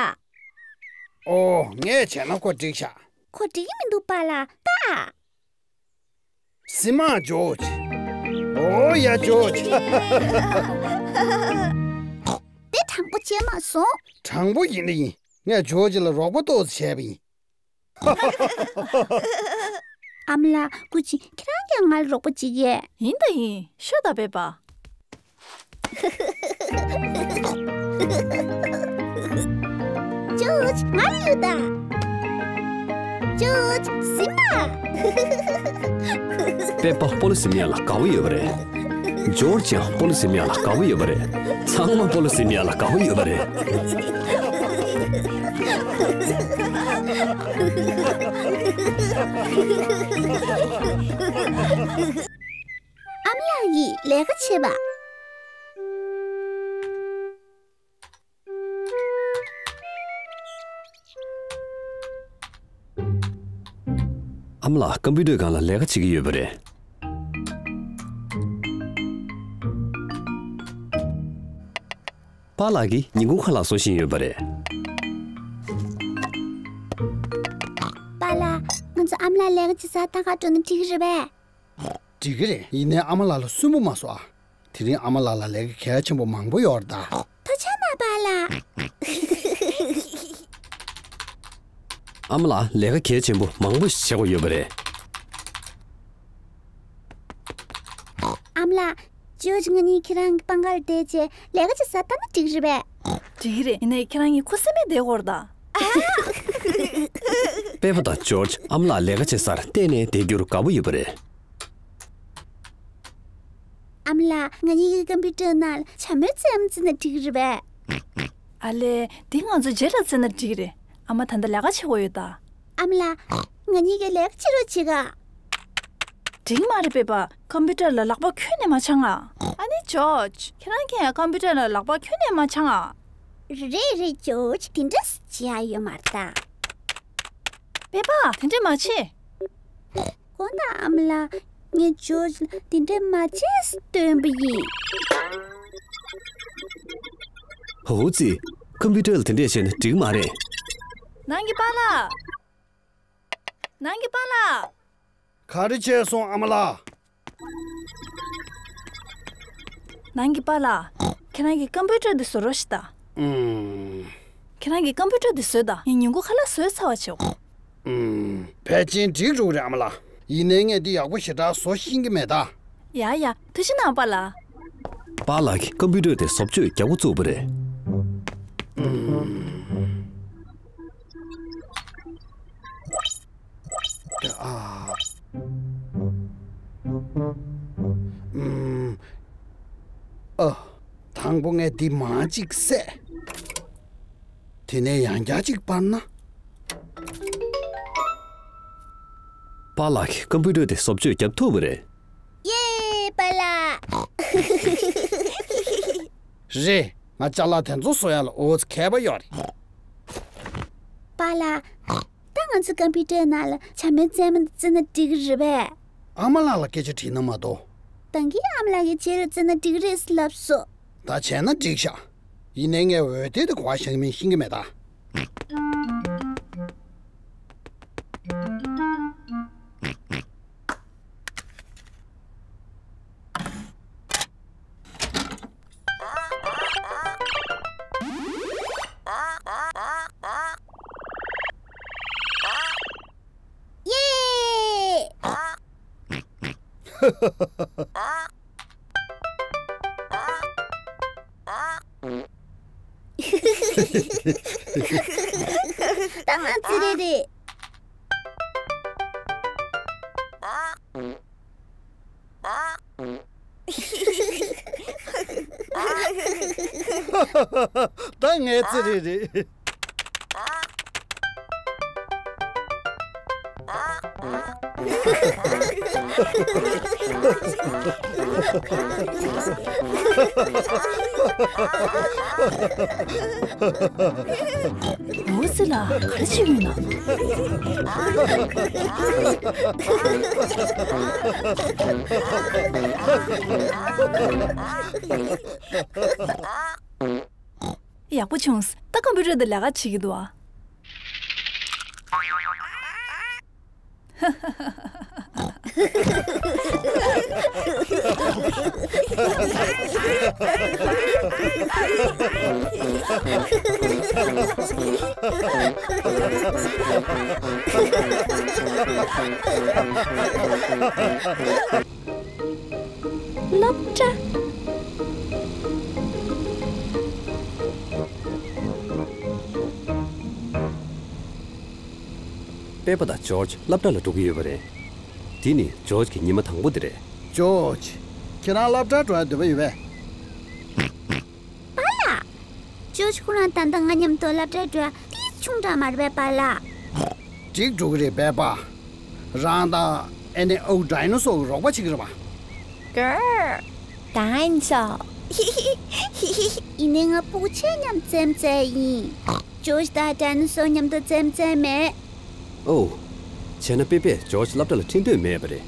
ཨོ། ངས་བྱས་ན་ཁོ་འགྲིག་ཤག་ཁོ་འགྲིག་གི་མི་འདུག་པཱ་ལགས་ད། ཟིན་མ་ཇོརྗ། ཨོ་ཡ་ཇོརྗ། དེ་དྲང་པོ་བྱས་མ་སོང་། དྲང་པོ་ཡིན་ན་ཡིན། ངས་ཇོརྗ་ལ་རོགས་པ་ཏོག་ཙམ་བྱས་པ་ཡིན། ཨ་མ་ལགས་སྐུ་མཁྱེན། ཁྱེད་རང་ཀྱང་ང་ལ་རོགས་པ་བྱེད་ཀྱི། ཡིན་ད་ཡིན། ཤོད་ད་པེ་པ། ཇོརྗ་ང་ལ་གཡུག་ད། ཇོརྗ་ཟིན་མ། པེ་པ་སྤོ་ལོ་ཟིན་ཡ་ལ་དགའ་བོ་ཡོད་པ་རེད། ཇོརྗ་ཡང་སྤོ་ལོ་ཟིན་ཡ་ལ་དགའ་བོ་ཡོད་པ་རེད། ཚང་མ་སྤོ་ལོ་ཟིན་ཡ་ལ་དགའ་བོ་ཡོད་པ་རེད། ཨ་མ་ལགས་ཀྱིས་ལས་ཀ་བྱེད་པ། ཨ་མ་ལགས་ཀམ་པུ་ཊར་སྒང་ལ་ལས་ཀ་བྱེད་ཀྱི་ཡོད་པ་རེད། པཱ་ལགས་ཀྱིས་ཉིན་གུང་ཁ་ལག་བཟོ་བཞིན་ཡོད་པ་རེད། པཱ་ལགས། ང་ཚོ་ཨ་མ་ལགས་ལས་ཀ་བྱེད་སར་ལྟ་ག་འགྲོ་ན་འགྲིག་གི་རེད་པས། འགྲིག་གི་རེད། ཡིན་ནའི་ཨ་མ་ལགས་ལ་སུན་པོ་མ་བཟོ་ཨ། དེ་རིང་ཨ་མ་ལགས་ལ་ལས་ཀ་གལ་ཆེན་པོ་མང་པོ་ཡོད་རེད་ད། ཐུགས་རྗེ་གནང་པཱ་ལགས། ཨ་མ་ལགས་ལས་ཀ་གལ་ཆེན་པོ་མང་པོ་ཞིག་བྱེད་དགོས་ཡོད་པ་རེད། ཨ་མ་ལགས། ཇོརྗ་ང་གཉིས་ཁྱེད་རང་གི་པང་ཁར་བསྡད་བྱས་ལས་ཀ་བྱེད་སར་ལྟ་ན་འགྲིག་གི་རེད་པས། འགྲིག་གི་རེད། ཡིན་ནའི་ཁྱེད་རང་གཉིས་ཁུ་སིམ་མེར་བསྡད་དགོས་རེད་ད། པེ་པཱ་དང་ཇོརྗ་ཨ་མ་ལགས་ལས་ཀ་བྱེད་སར་གཏན་ནས་བསྡད་རྒྱུར་དགའ་པོ་ཡོད་པ་རེད། ཨ་མ་ལགས། ང་གཉིས་ཀྱི་ཀམ་པུ་ཊར་ནང་ལ་བྱ་མོའི་རྩེད་མོ་རྩེ་ན་འགྲིག་གི་རེད་པས། ཨ་ལས། འདི་ང་ཚོ་རྗེས་ལ་རྩེ་ན་འགྲིག་གི་རེད། ཨ་མ་ད་ལྟ་ལས་ཀ་བྱེད་དགོས་ཡོད་ད། ཨ་མ་ལགས། ང་གཉིས་ཀྱིས་ལས་ཀ་བྱེད་རོགས་བྱེད་ག། འགྲིག་མ་རེད་པེ་པཱ། ཀམ་པུ་ཊར་ལ་ལག་པ་ཁྱོན་ནས་མ་འཆང་ཨ། ཨ་ནི་ཇོརྗ། ཁྱེད་རང་གིས་ཀམ་པུ་ཊར་ལ་ལག་པ་ཁྱོན་ནས་མ་འཆང་ཨ། རེད་རེད་ཇོརྗ། དེ་འདྲ་བྱེད་ཡག་ཡོད་མ་རེད་ད། པེ་པཱ། དེ་འདྲ་མ་བྱེད། དགོངས་དག་ཨ་མ་ལགས། ངས་ཇོརྗ་ལ་དེ་འདྲ་མ་བྱེད་ཟེར་སྟོན་པ་ཡིན། ཧོ་ཙི། ཀམ་པུ་ཊར་ལ་དེ་འདྲས་བྱས་ན་འགྲིག་མ་རེད། ནང་གི་པཱ་ལགས། ནང་གི་པཱ་ལགས། ག་རེ་བྱས་སོང་ཨ་མ་ལགས། ནང་གི་པཱ་ལགས། ཁྱེད་རང་གིས་ཀམ་པུ་ཊར་འདི་བཟོ་རོགས་ཞེས་ད། ཨུམ། ཁྱེད་རང་གིས་ཀམ་པུ་ཊར་འདི་བཟོས་ད། ངས་ཉིན་གུང་ཁ་ལག་བཟོས་ཚར་བ་བྱེད། ཨུམ། ཕལ་ཆེར་འགྲིག་འགྲོ་གི་རེད་ཨ་མ་ལགས། ཡིན་ནའི་ངས་འདི་ཡག་པོ་ཞེ་དྲག་བཟོ་ཤེས་ཀྱི་མེད་ད། ཡ་ཡ། ཐུགས་རྗེ་གནང་པཱ་ལགས། པཱ་ལགས་ཀྱིས་ཀམ་པུ་ཊར་དེ་བཟོ་བཅོས་རྒྱག་འགོ་བཙུགས་པ་རེད། ཨུམ། ཨ། ཨུམ། ཨ། དང་པོ་ངས་འདི་མར་གཅིག་བསད། དེ་ནས་ཡང་བསྐྱར་གཅིག་སྤར་ན། པཱ་ལགས་ཀྱིས་ཀམ་པུ་ཊར་དེ་བཟོ་བཅོས་བརྒྱབ་ཐུབ་པ་རེད། ཡེ། པཱ་ལགས། རེད། ང་ཅ་ལག་དེ་ཚོ་བཟོ་ཡག་ལ་འུ་ཚོ་མཁས་པ་ཡོད་རེད། པཱ་ལགས། ད་ང་ཚོ་ཀམ་པུ་ཊར་ནང་ལ་བྱ་མོའི་རྩེད་མོ་འདི་རྩེ་ན་འགྲིག་གི་རེད་པས། ཨ་མ་ལགས་ལ་སྐད་ཆ་དྲིས་ན་མ་གཏོགས། ད་གིན་ཨ་མ་ལགས་ཀྱིས་རྗེས་ལ་རྩེ་ན་འགྲིག་གི་རེད་ཟེར་ལབ་སོང་། ད་བྱས་ན་འགྲིག་ཤག་ཡིན་ནའི་ངས་འོད་སྡེར་དེ་ག་པར་བཞག་མིན་ཤེས་ཀྱི་མེད་ད། ཡེ། ད་ང་ཚོ་རེད་རེད། ད་ངའི་རྩེད་རེས་རེད། འོ་ཙི་ལ་ག་རེ་བྱེད་ཀྱི་ཡོད་ན། ཡག་པོ་བྱུང་། ད་ཀམ་པུ་ཊར་དེ་ལས་ཀ་བྱེད་ཀྱི་འདུག་ཨ། སློབ་གྲྭ། པེ་པ་དང་ཇོརྗ་སློབ་གྲྭ་ལ་འགྲོ་གི་ཡོད་པ་རེད། འདི་ནི་ཇོརྗ་གི་ཉི་མ་དང་པོ་དེ་རེད། ཇོརྗ། ཁྱེད་རང་སློབ་གྲྭར་འགྲོ་ཡ་འདོད་པ་ཡོད་པས། པཱ་ལགས། ཇོརྗ་ཁོ་རང་ད་ལྟ་ང་མཉམ་དུ་སློབ་གྲྭར་འགྲོ་ཡ་ཏོག་ཙམ་ཆུང་དྲགས་མ་རེད་པས་པཱ་ལགས། འགྲིག་འགྲོ་གི་རེད་པས་པཱ། རང་དང་ཨ་ནེ་ཨའུ་ཌའི་ནོ་སོར་གྱིས་རོགས་པ་བྱེད་ཀྱི་རེད་པ། གར། ཌའི་ནོ་སོར། ཡིན་ནའི་ང་སྤུ་གུ་ཁྱེད་མཉམ་རྩེད་མོ་རྩེ་ཡ་ཡིན། ཇོརྗ་དང་ཌའི་ནོ་སོར་མཉམ་དུ་རྩེད་མོ་རྩེ་མེད། ཨོ། བྱས་ན་པེ་པས་ཇོརྗ་སློབ་གྲྭ་ལ་ཁྲིད་འདོད་མེད་པ་རེད།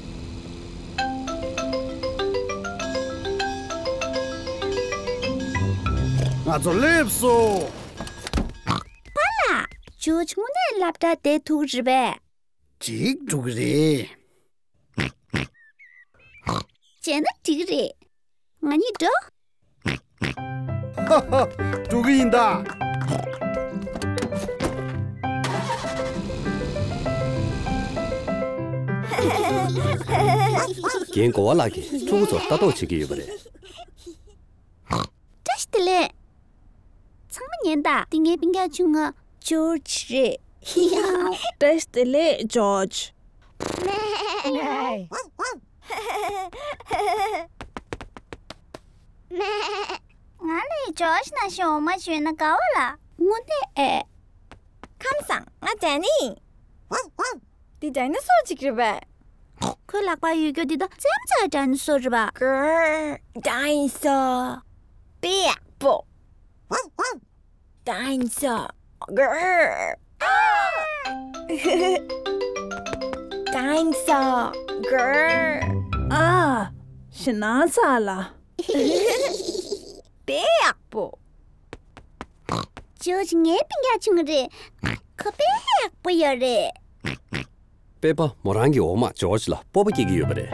ང་ཚོ་སླེབས་སོང་། པཱ་ལགས། ཇོརྗ་དངོས་གནས་སློབ་གྲྭ་བསྡད་ཐུབ་ཀྱི་རེད་པས། ཅིག་འགྲོ་གི་རེད། བྱས་ན་འགྲིག་གི་རེད། ང་གཉིས་འགྲོ། ཧ་ཧ། འགྲོ་གི་ཡིན་ད། རྒན་གོ་བ་ལགས་ཀྱིས་ཕྲུ་གུ་ཚོར་ལྟ་རྟོག་བྱེད་ཀྱི་ཡོད་པ་རེད། བཀྲ་ཤིས་བདེ་ལེགས། ཚང་མ་ཉན་དང་། འདི་ངའི་སྤུན་ཀྱག་ཆུང་ང་ཇོརྗ་རེད། བཀྲ་ཤིས་བདེ་ལེགས་ཇོརྗ། ང་ལ་ཇོརྗ་ནང་བཞིན་འོ་མ་བཞོན་ན་དགའ་བ་ལ། དངོས་གནས་ཨེ། ཁམས་བཟང་། ང་ཌན་ནི། འདི་ཌའི་ནོ་སོར་ཅིག་རེད་པས། ཁོའི་ལག་པར་ཡོད་རྒྱུ་འདི་དག་ཙེམ་ཙེ་ཌའི་ནོ་སོར་རེད་པ། གྷར། ཌའི་ནོ་སོར། དཔེ་ཡག་པོ། ཌའི་ནོ་སོར། གྷར། ཌའི་ནོ་སོར། གྷར། ཨ། ཞེད་སྣང་ཚ་ལ། དཔེ་ཡག་པོ། ཇོརྗ་ངའི་སྤུན་ཀྱག་ཆུང་ངུ་རེད། ཁོ་དཔེ་ཡག་པོ་ཡོད་རེད། པེ་པ་མོ་རང་གི་འོག་མ་ཇོརྗ་ལ་སྤོབས་པ་སྐྱེ་གི་ཡོད་པ་རེད།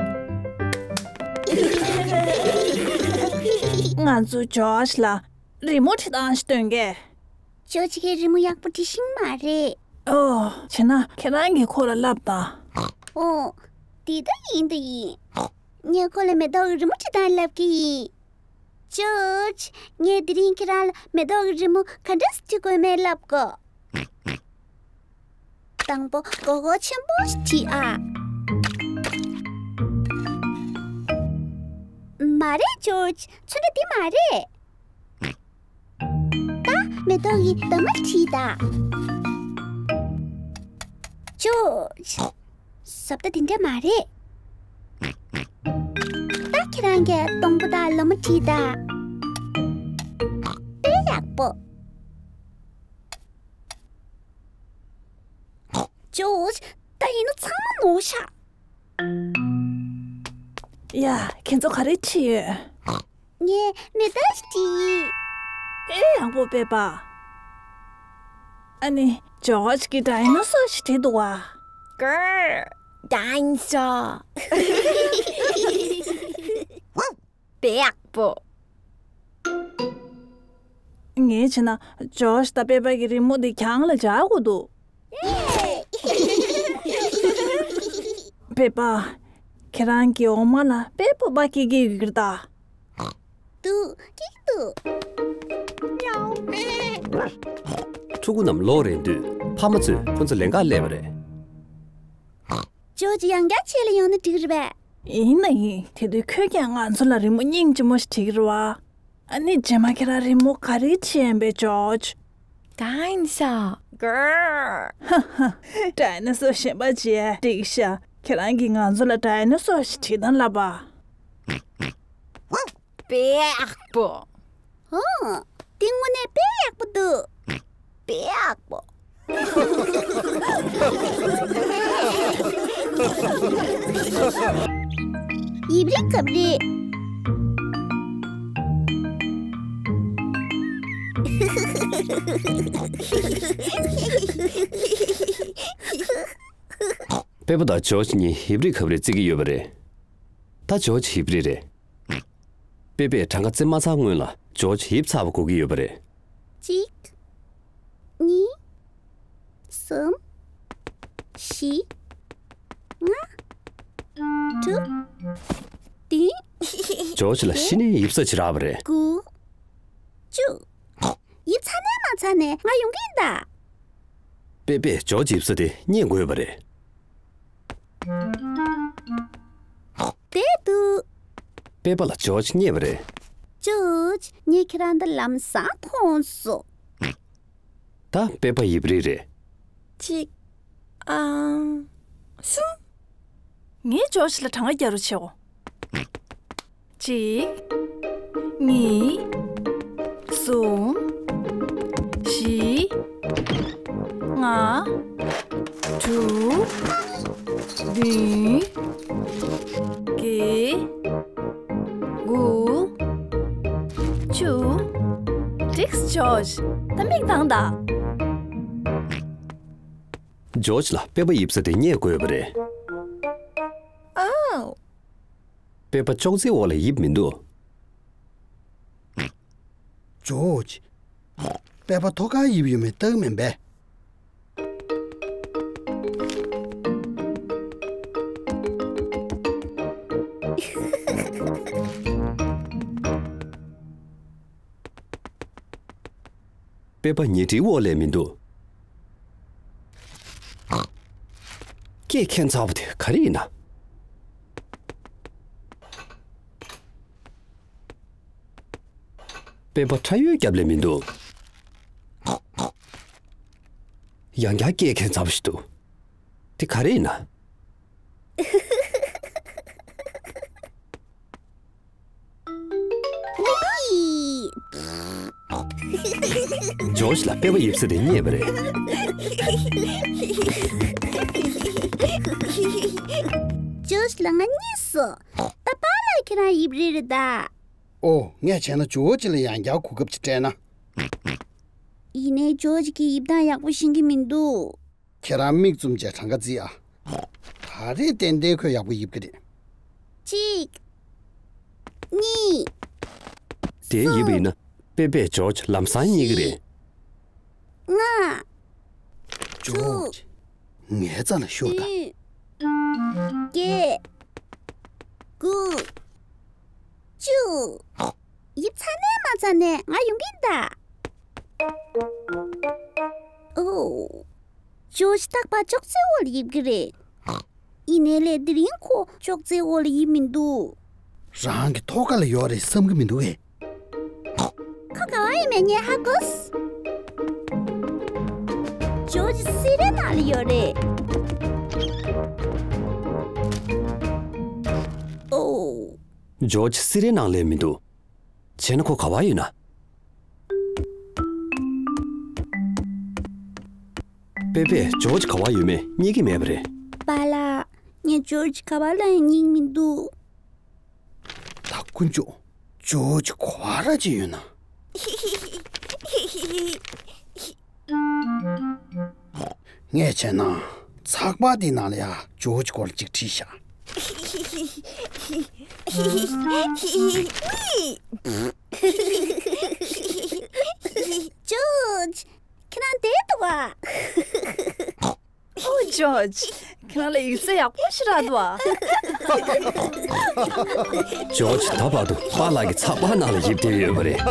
ང་ཚོ་ཇོརྗ་ལ་རི་མོ་བྲིས་སྟངས་ཤིག་སྟོན་གི། ཇོརྗ་གིས་རི་མོ་ཡག་པོ་འབྲི་ཤེས་མ་རེད། ཨོ། བྱས་ན་ཁྱེད་རང་གིས་ཁོ་ལ་བསླབ་དང་། ཨོ། འདི་ད་ཡིན་ད་ཡིན། ངས་ཁོ་ལ་མེ་ཏོག་གི་རི་མོ་བྲིས་སྟངས་བསླབ་ཀྱི་ཡིན། ཇོརྗ། ངས་དེ་རིང་ཁྱེད་རང་ལ་མེ་ཏོག་གི་རི་མོ་ག་འདྲ་སེ་བྲིས་དགོས་མེད་བསླབ་གོ། དང་པོ་མགོ་སྐོར་ཆེན་པོ་ཞིག་བྲིས་ཨ། མ་རེད་ཇོརྗ། ཚོན་ཁྲ་འདི་མ་རེད། ད་མེ་ཏོག་གི་འདབ་མ་བྲིས་དང་། ཇོརྗ། བཟོ་ལྟ་དེ་འདྲ་མ་རེད། ད་ཁྱེད་རང་གིས་སྡོང་པོ་དང་ལོ་མ་བྲིས་དང་། དཔེ་ཡག་པོ། ཇོརྗ། ད་ཡིན་ན་ཚང་མ་ནོར་ཤག་ཡ། ཁྱེད་ཚོ་ག་རེ་བྲིས་ཡོད། ངས་མེ་ཏོག་ཞིག་བྲིས་ཡིན། ཨེ། ཡག་པོ་པེ་པ། ཨ་ནི་ཇོརྗ་གིས་ཌའི་ནོ་སོར་ཞིག་བྲིས་འདུག་བ། གྷར། ཌའི་ནོ་སོར། དཔེ་ཡག་པོ། ངས་བྱས་ན་ཇོརྗ་དང་པེ་པ་གི་རི་མོ་འདི་གྱང་ལ་སྦྱར་དགོས་འདུག་པེ་པ། ཁྱེད་རང་གི་འོ་མ་ལ་དཔེ་སྤོབས་པ་སྐྱེ་གི་ཡོད་ཀྱི་རེད་ད། འདུག་སྐྱེ་གི་འདུག་ཕྲུ་གུ་རྣམས་ལོག་རན་དུས་ཕ་མ་ཚོས་ཁོ་ཚོ་ལེན་གར་སླེབས་པ་རེད། ཇོརྗ་ཡང་བསྐྱར་ཆེད་ལ་ཡོང་ན་འགྲིག་རེད་པས། ཡིན་ན་ཡིན། དེ་དུས་ཁོས་ཀྱང་ང་ཚོ་ལ་རི་མོ་སྙིང་རྗེ་མོ་ཞིག་བྲིས་ཀྱི་རེད་བ། ཨ་ནི་རྗེས་མ་ཁྱེད་རང་རི་མོ་ག་རེ་བྲིས་ཡིན་པས་ཇོརྗ། ཌའི་ནོ་སོར། གྷར། ཧ་ཧ། ཌའི་ནོ་སོར་གཞན་པ་བྲིས་འགྲིག་ཤག་ཁྱེད་རང་གིས་ང་ཚོ་ལ་ཌའི་ནོ་སོར་ཞིག་བྲིས་དང་ལབ་པ། དཔེ་ཡག་པོ། ཨོ། འདི་དངོས་གནས་དཔེ་ཡག་པོ་འདུག་དཔེ་ཡག་པོ། ཡིབ་རི་གབ་རི། པེ་པ་དང་ཇོརྗ་གཉིས་ཡིབ་རི་གབ་རི་རྩེ་གི་ཡོད་པ་རེད། ད་ཇོརྗ་ཡིབ་རི་རེད། པེ་པས་གྲངས་ཀ་རྩེ་མ་ཚར་སྔོན་ལ་ཇོརྗ་ཡིབ་ཚར་བ་གོ་གི་ཡོད་པ་རེད། གཅིག་གཉིས། གསུམ། བཞི། ལྔ། དྲུག་བདུན། ཇོརྗ་ལ་གཞི་ནས་ཡིབ་ས་ཅིག་རག་པ་རེད། དགུ། བཅུ། ཡིབ་ཚར་ནས་མ་ཚར་ནས་ང་ཡོང་གི་ཡིན་ད། པེ་པས་ཇོརྗ་ཡིབ་ས་དེ་རྙེད་དགོས་པ་རེད། བསྡད་འདུག་པེ་པ་ལ་ཇོརྗ་རྙེད་པ་རེད། ཇོརྗ། ངས་ཁྱེད་རང་འདི་ལམ་སང་མཐོང་སོང་། ད་པེ་པ་ཡིབ་རི་རེད། གཅིག་ཨང་། གསུམ། ངས་ཇོརྗ་ལ་གྲངས་ཀ་རྒྱག་རོགས་བྱེད་འོ། གཅིག་གཉིས། གསུམ། བཞི། ལྔ། དྲུག་བདུན། བརྒྱད། དགུ། བཅུ། འགྲིགས། ཇོརྗ། ད་མིག་གདངས་དང་། ཇོརྗ་ལ་པེ་པ་ཡིབ་ས་དེ་རྙེད་དགོས་པ་རེད། ཨའོ། པེ་པ་ཅོག་ཙེའི་འོག་ལ་ཡིབ་མི་འདུག་ཇོརྗ། པེ་པ་ཐོག་ཁར་ཡིབ་ཡོད་མེད་བལྟ་གི་མིན་པས། པེ་པ་ཉལ་ཁྲིའི་འོག་ལ་མི་འདུག་སྐད་འཁེལ་ཚར་བ་དེ་ག་རེ་ཡིན་ན། པེ་པ་ཁྲ་ཡོལ་རྒྱབ་ལ་མི་འདུག་ཡང་བསྐྱར་སྐད་འཁེལ་ཚར་བ་ཞིག་འདུག་དེ་ག་རེ་ཡིན་ན། ཇོརྗ་ལ་པེ་པ་ཡིབ་ས་དེ་རྙེད་པ་རེད། ཇོརྗ་ལ་ང་རྙེད་སོང་། ད་པཱ་ལགས་ཁྱེད་རང་ཡིབ་རེད་རེད་ད། ཨོ། ངས་བྱས་ན་ཇོརྗ་ལ་ཡང་བསྐྱར་གོ་སྐབས་ཅིག་སྤྲད་ན། ཡིན་ནའི་ཇོརྗ་གིས་ཡིབ་སྟངས་ཡག་པོ་ཤེས་ཀྱི་མི་འདུག་ཁྱེད་རང་མིག་བཙུམ་བྱས་གྲངས་ཀ་བརྩི་ཨ། ད་རེས་ཏན་ཏན་ཁོས་ཡག་པོ་ཡིབ་ཀྱི་རེད། གཅིག་གཉིས། དེ་ཡིབ་པ་ཡིན་ན་པེ་པས་ཇོརྗ་ལམ་སང་རྙེད་ཀྱི་རེད། ལྔ། ཇོརྗ། ངའི་རྩ་ལ་ཤོག་དང་། བདུན། བརྒྱད། དགུ། བཅུ། ཡིབ་ཚར་ནས་མ་ཚར་ནས་ང་ཡོང་གི་ཡིན་ད། ཨོ། ཇོརྗ་རྟག་པར་ཅོག་ཙེའི་འོག་ལ་ཡིབ་ཀྱི་རེད། ཡིན་ནའི་ལས་དེ་རིང་ཁོ་ཅོག་ཙེའི་འོག་ལ་ཡིབ་མི་འདུག་རང་གི་ཐོག་ཁ་ལ་ཡོད་རེད་བསམ་གྱི་མི་འདུག་གས། ཁོ་ག་བ་ཡིན་མིན་ངས་ཧ་གོ་སོང་། ཇོརྗ་སི་རའི་ནང་ལ་ཡོད་རེད། ཨོ། ཇོརྗ་སི་རའི་ནང་ལ་མི་འདུག་བྱས་ན་ཁོ་ག་བ་ཡོད་ན། པེ་པས་ཇོརྗ་ག་བ་ཡོད་མེད་རྙེད་ཀྱི་མེད་པ་རེད། པཱ་ལགས། ངས་ཇོརྗ་ག་བ་ལ་ཡང་རྙེད་མི་འདུག་ད་དཀོན་མཆོག་ཇོརྗ་ག་བ་ར་ཅིག་ཡོད་ན། ངས་བྱས་ན་ཚགས་པར་འདི་ནང་ལ་ཡ་ཇོརྗ་སྐོར་ཅིག་བྲིས་ཤག་ཇོརྗ། ཁྱེད་རང་བསྡད་འདུག་ག་ཨོ་ཇོརྗ། ཁྱེད་རང་ལ་ཡིག་ཚད་ཡག་པོ་ཞིག་རག་འདུག་ག་ཇོརྗ་ད་བར་དུ་པཱ་ལགས་ཀྱི་ཚགས་པར་ནང་ལ་ཡིབ་བསྡད་ཡོད་པ་རེད།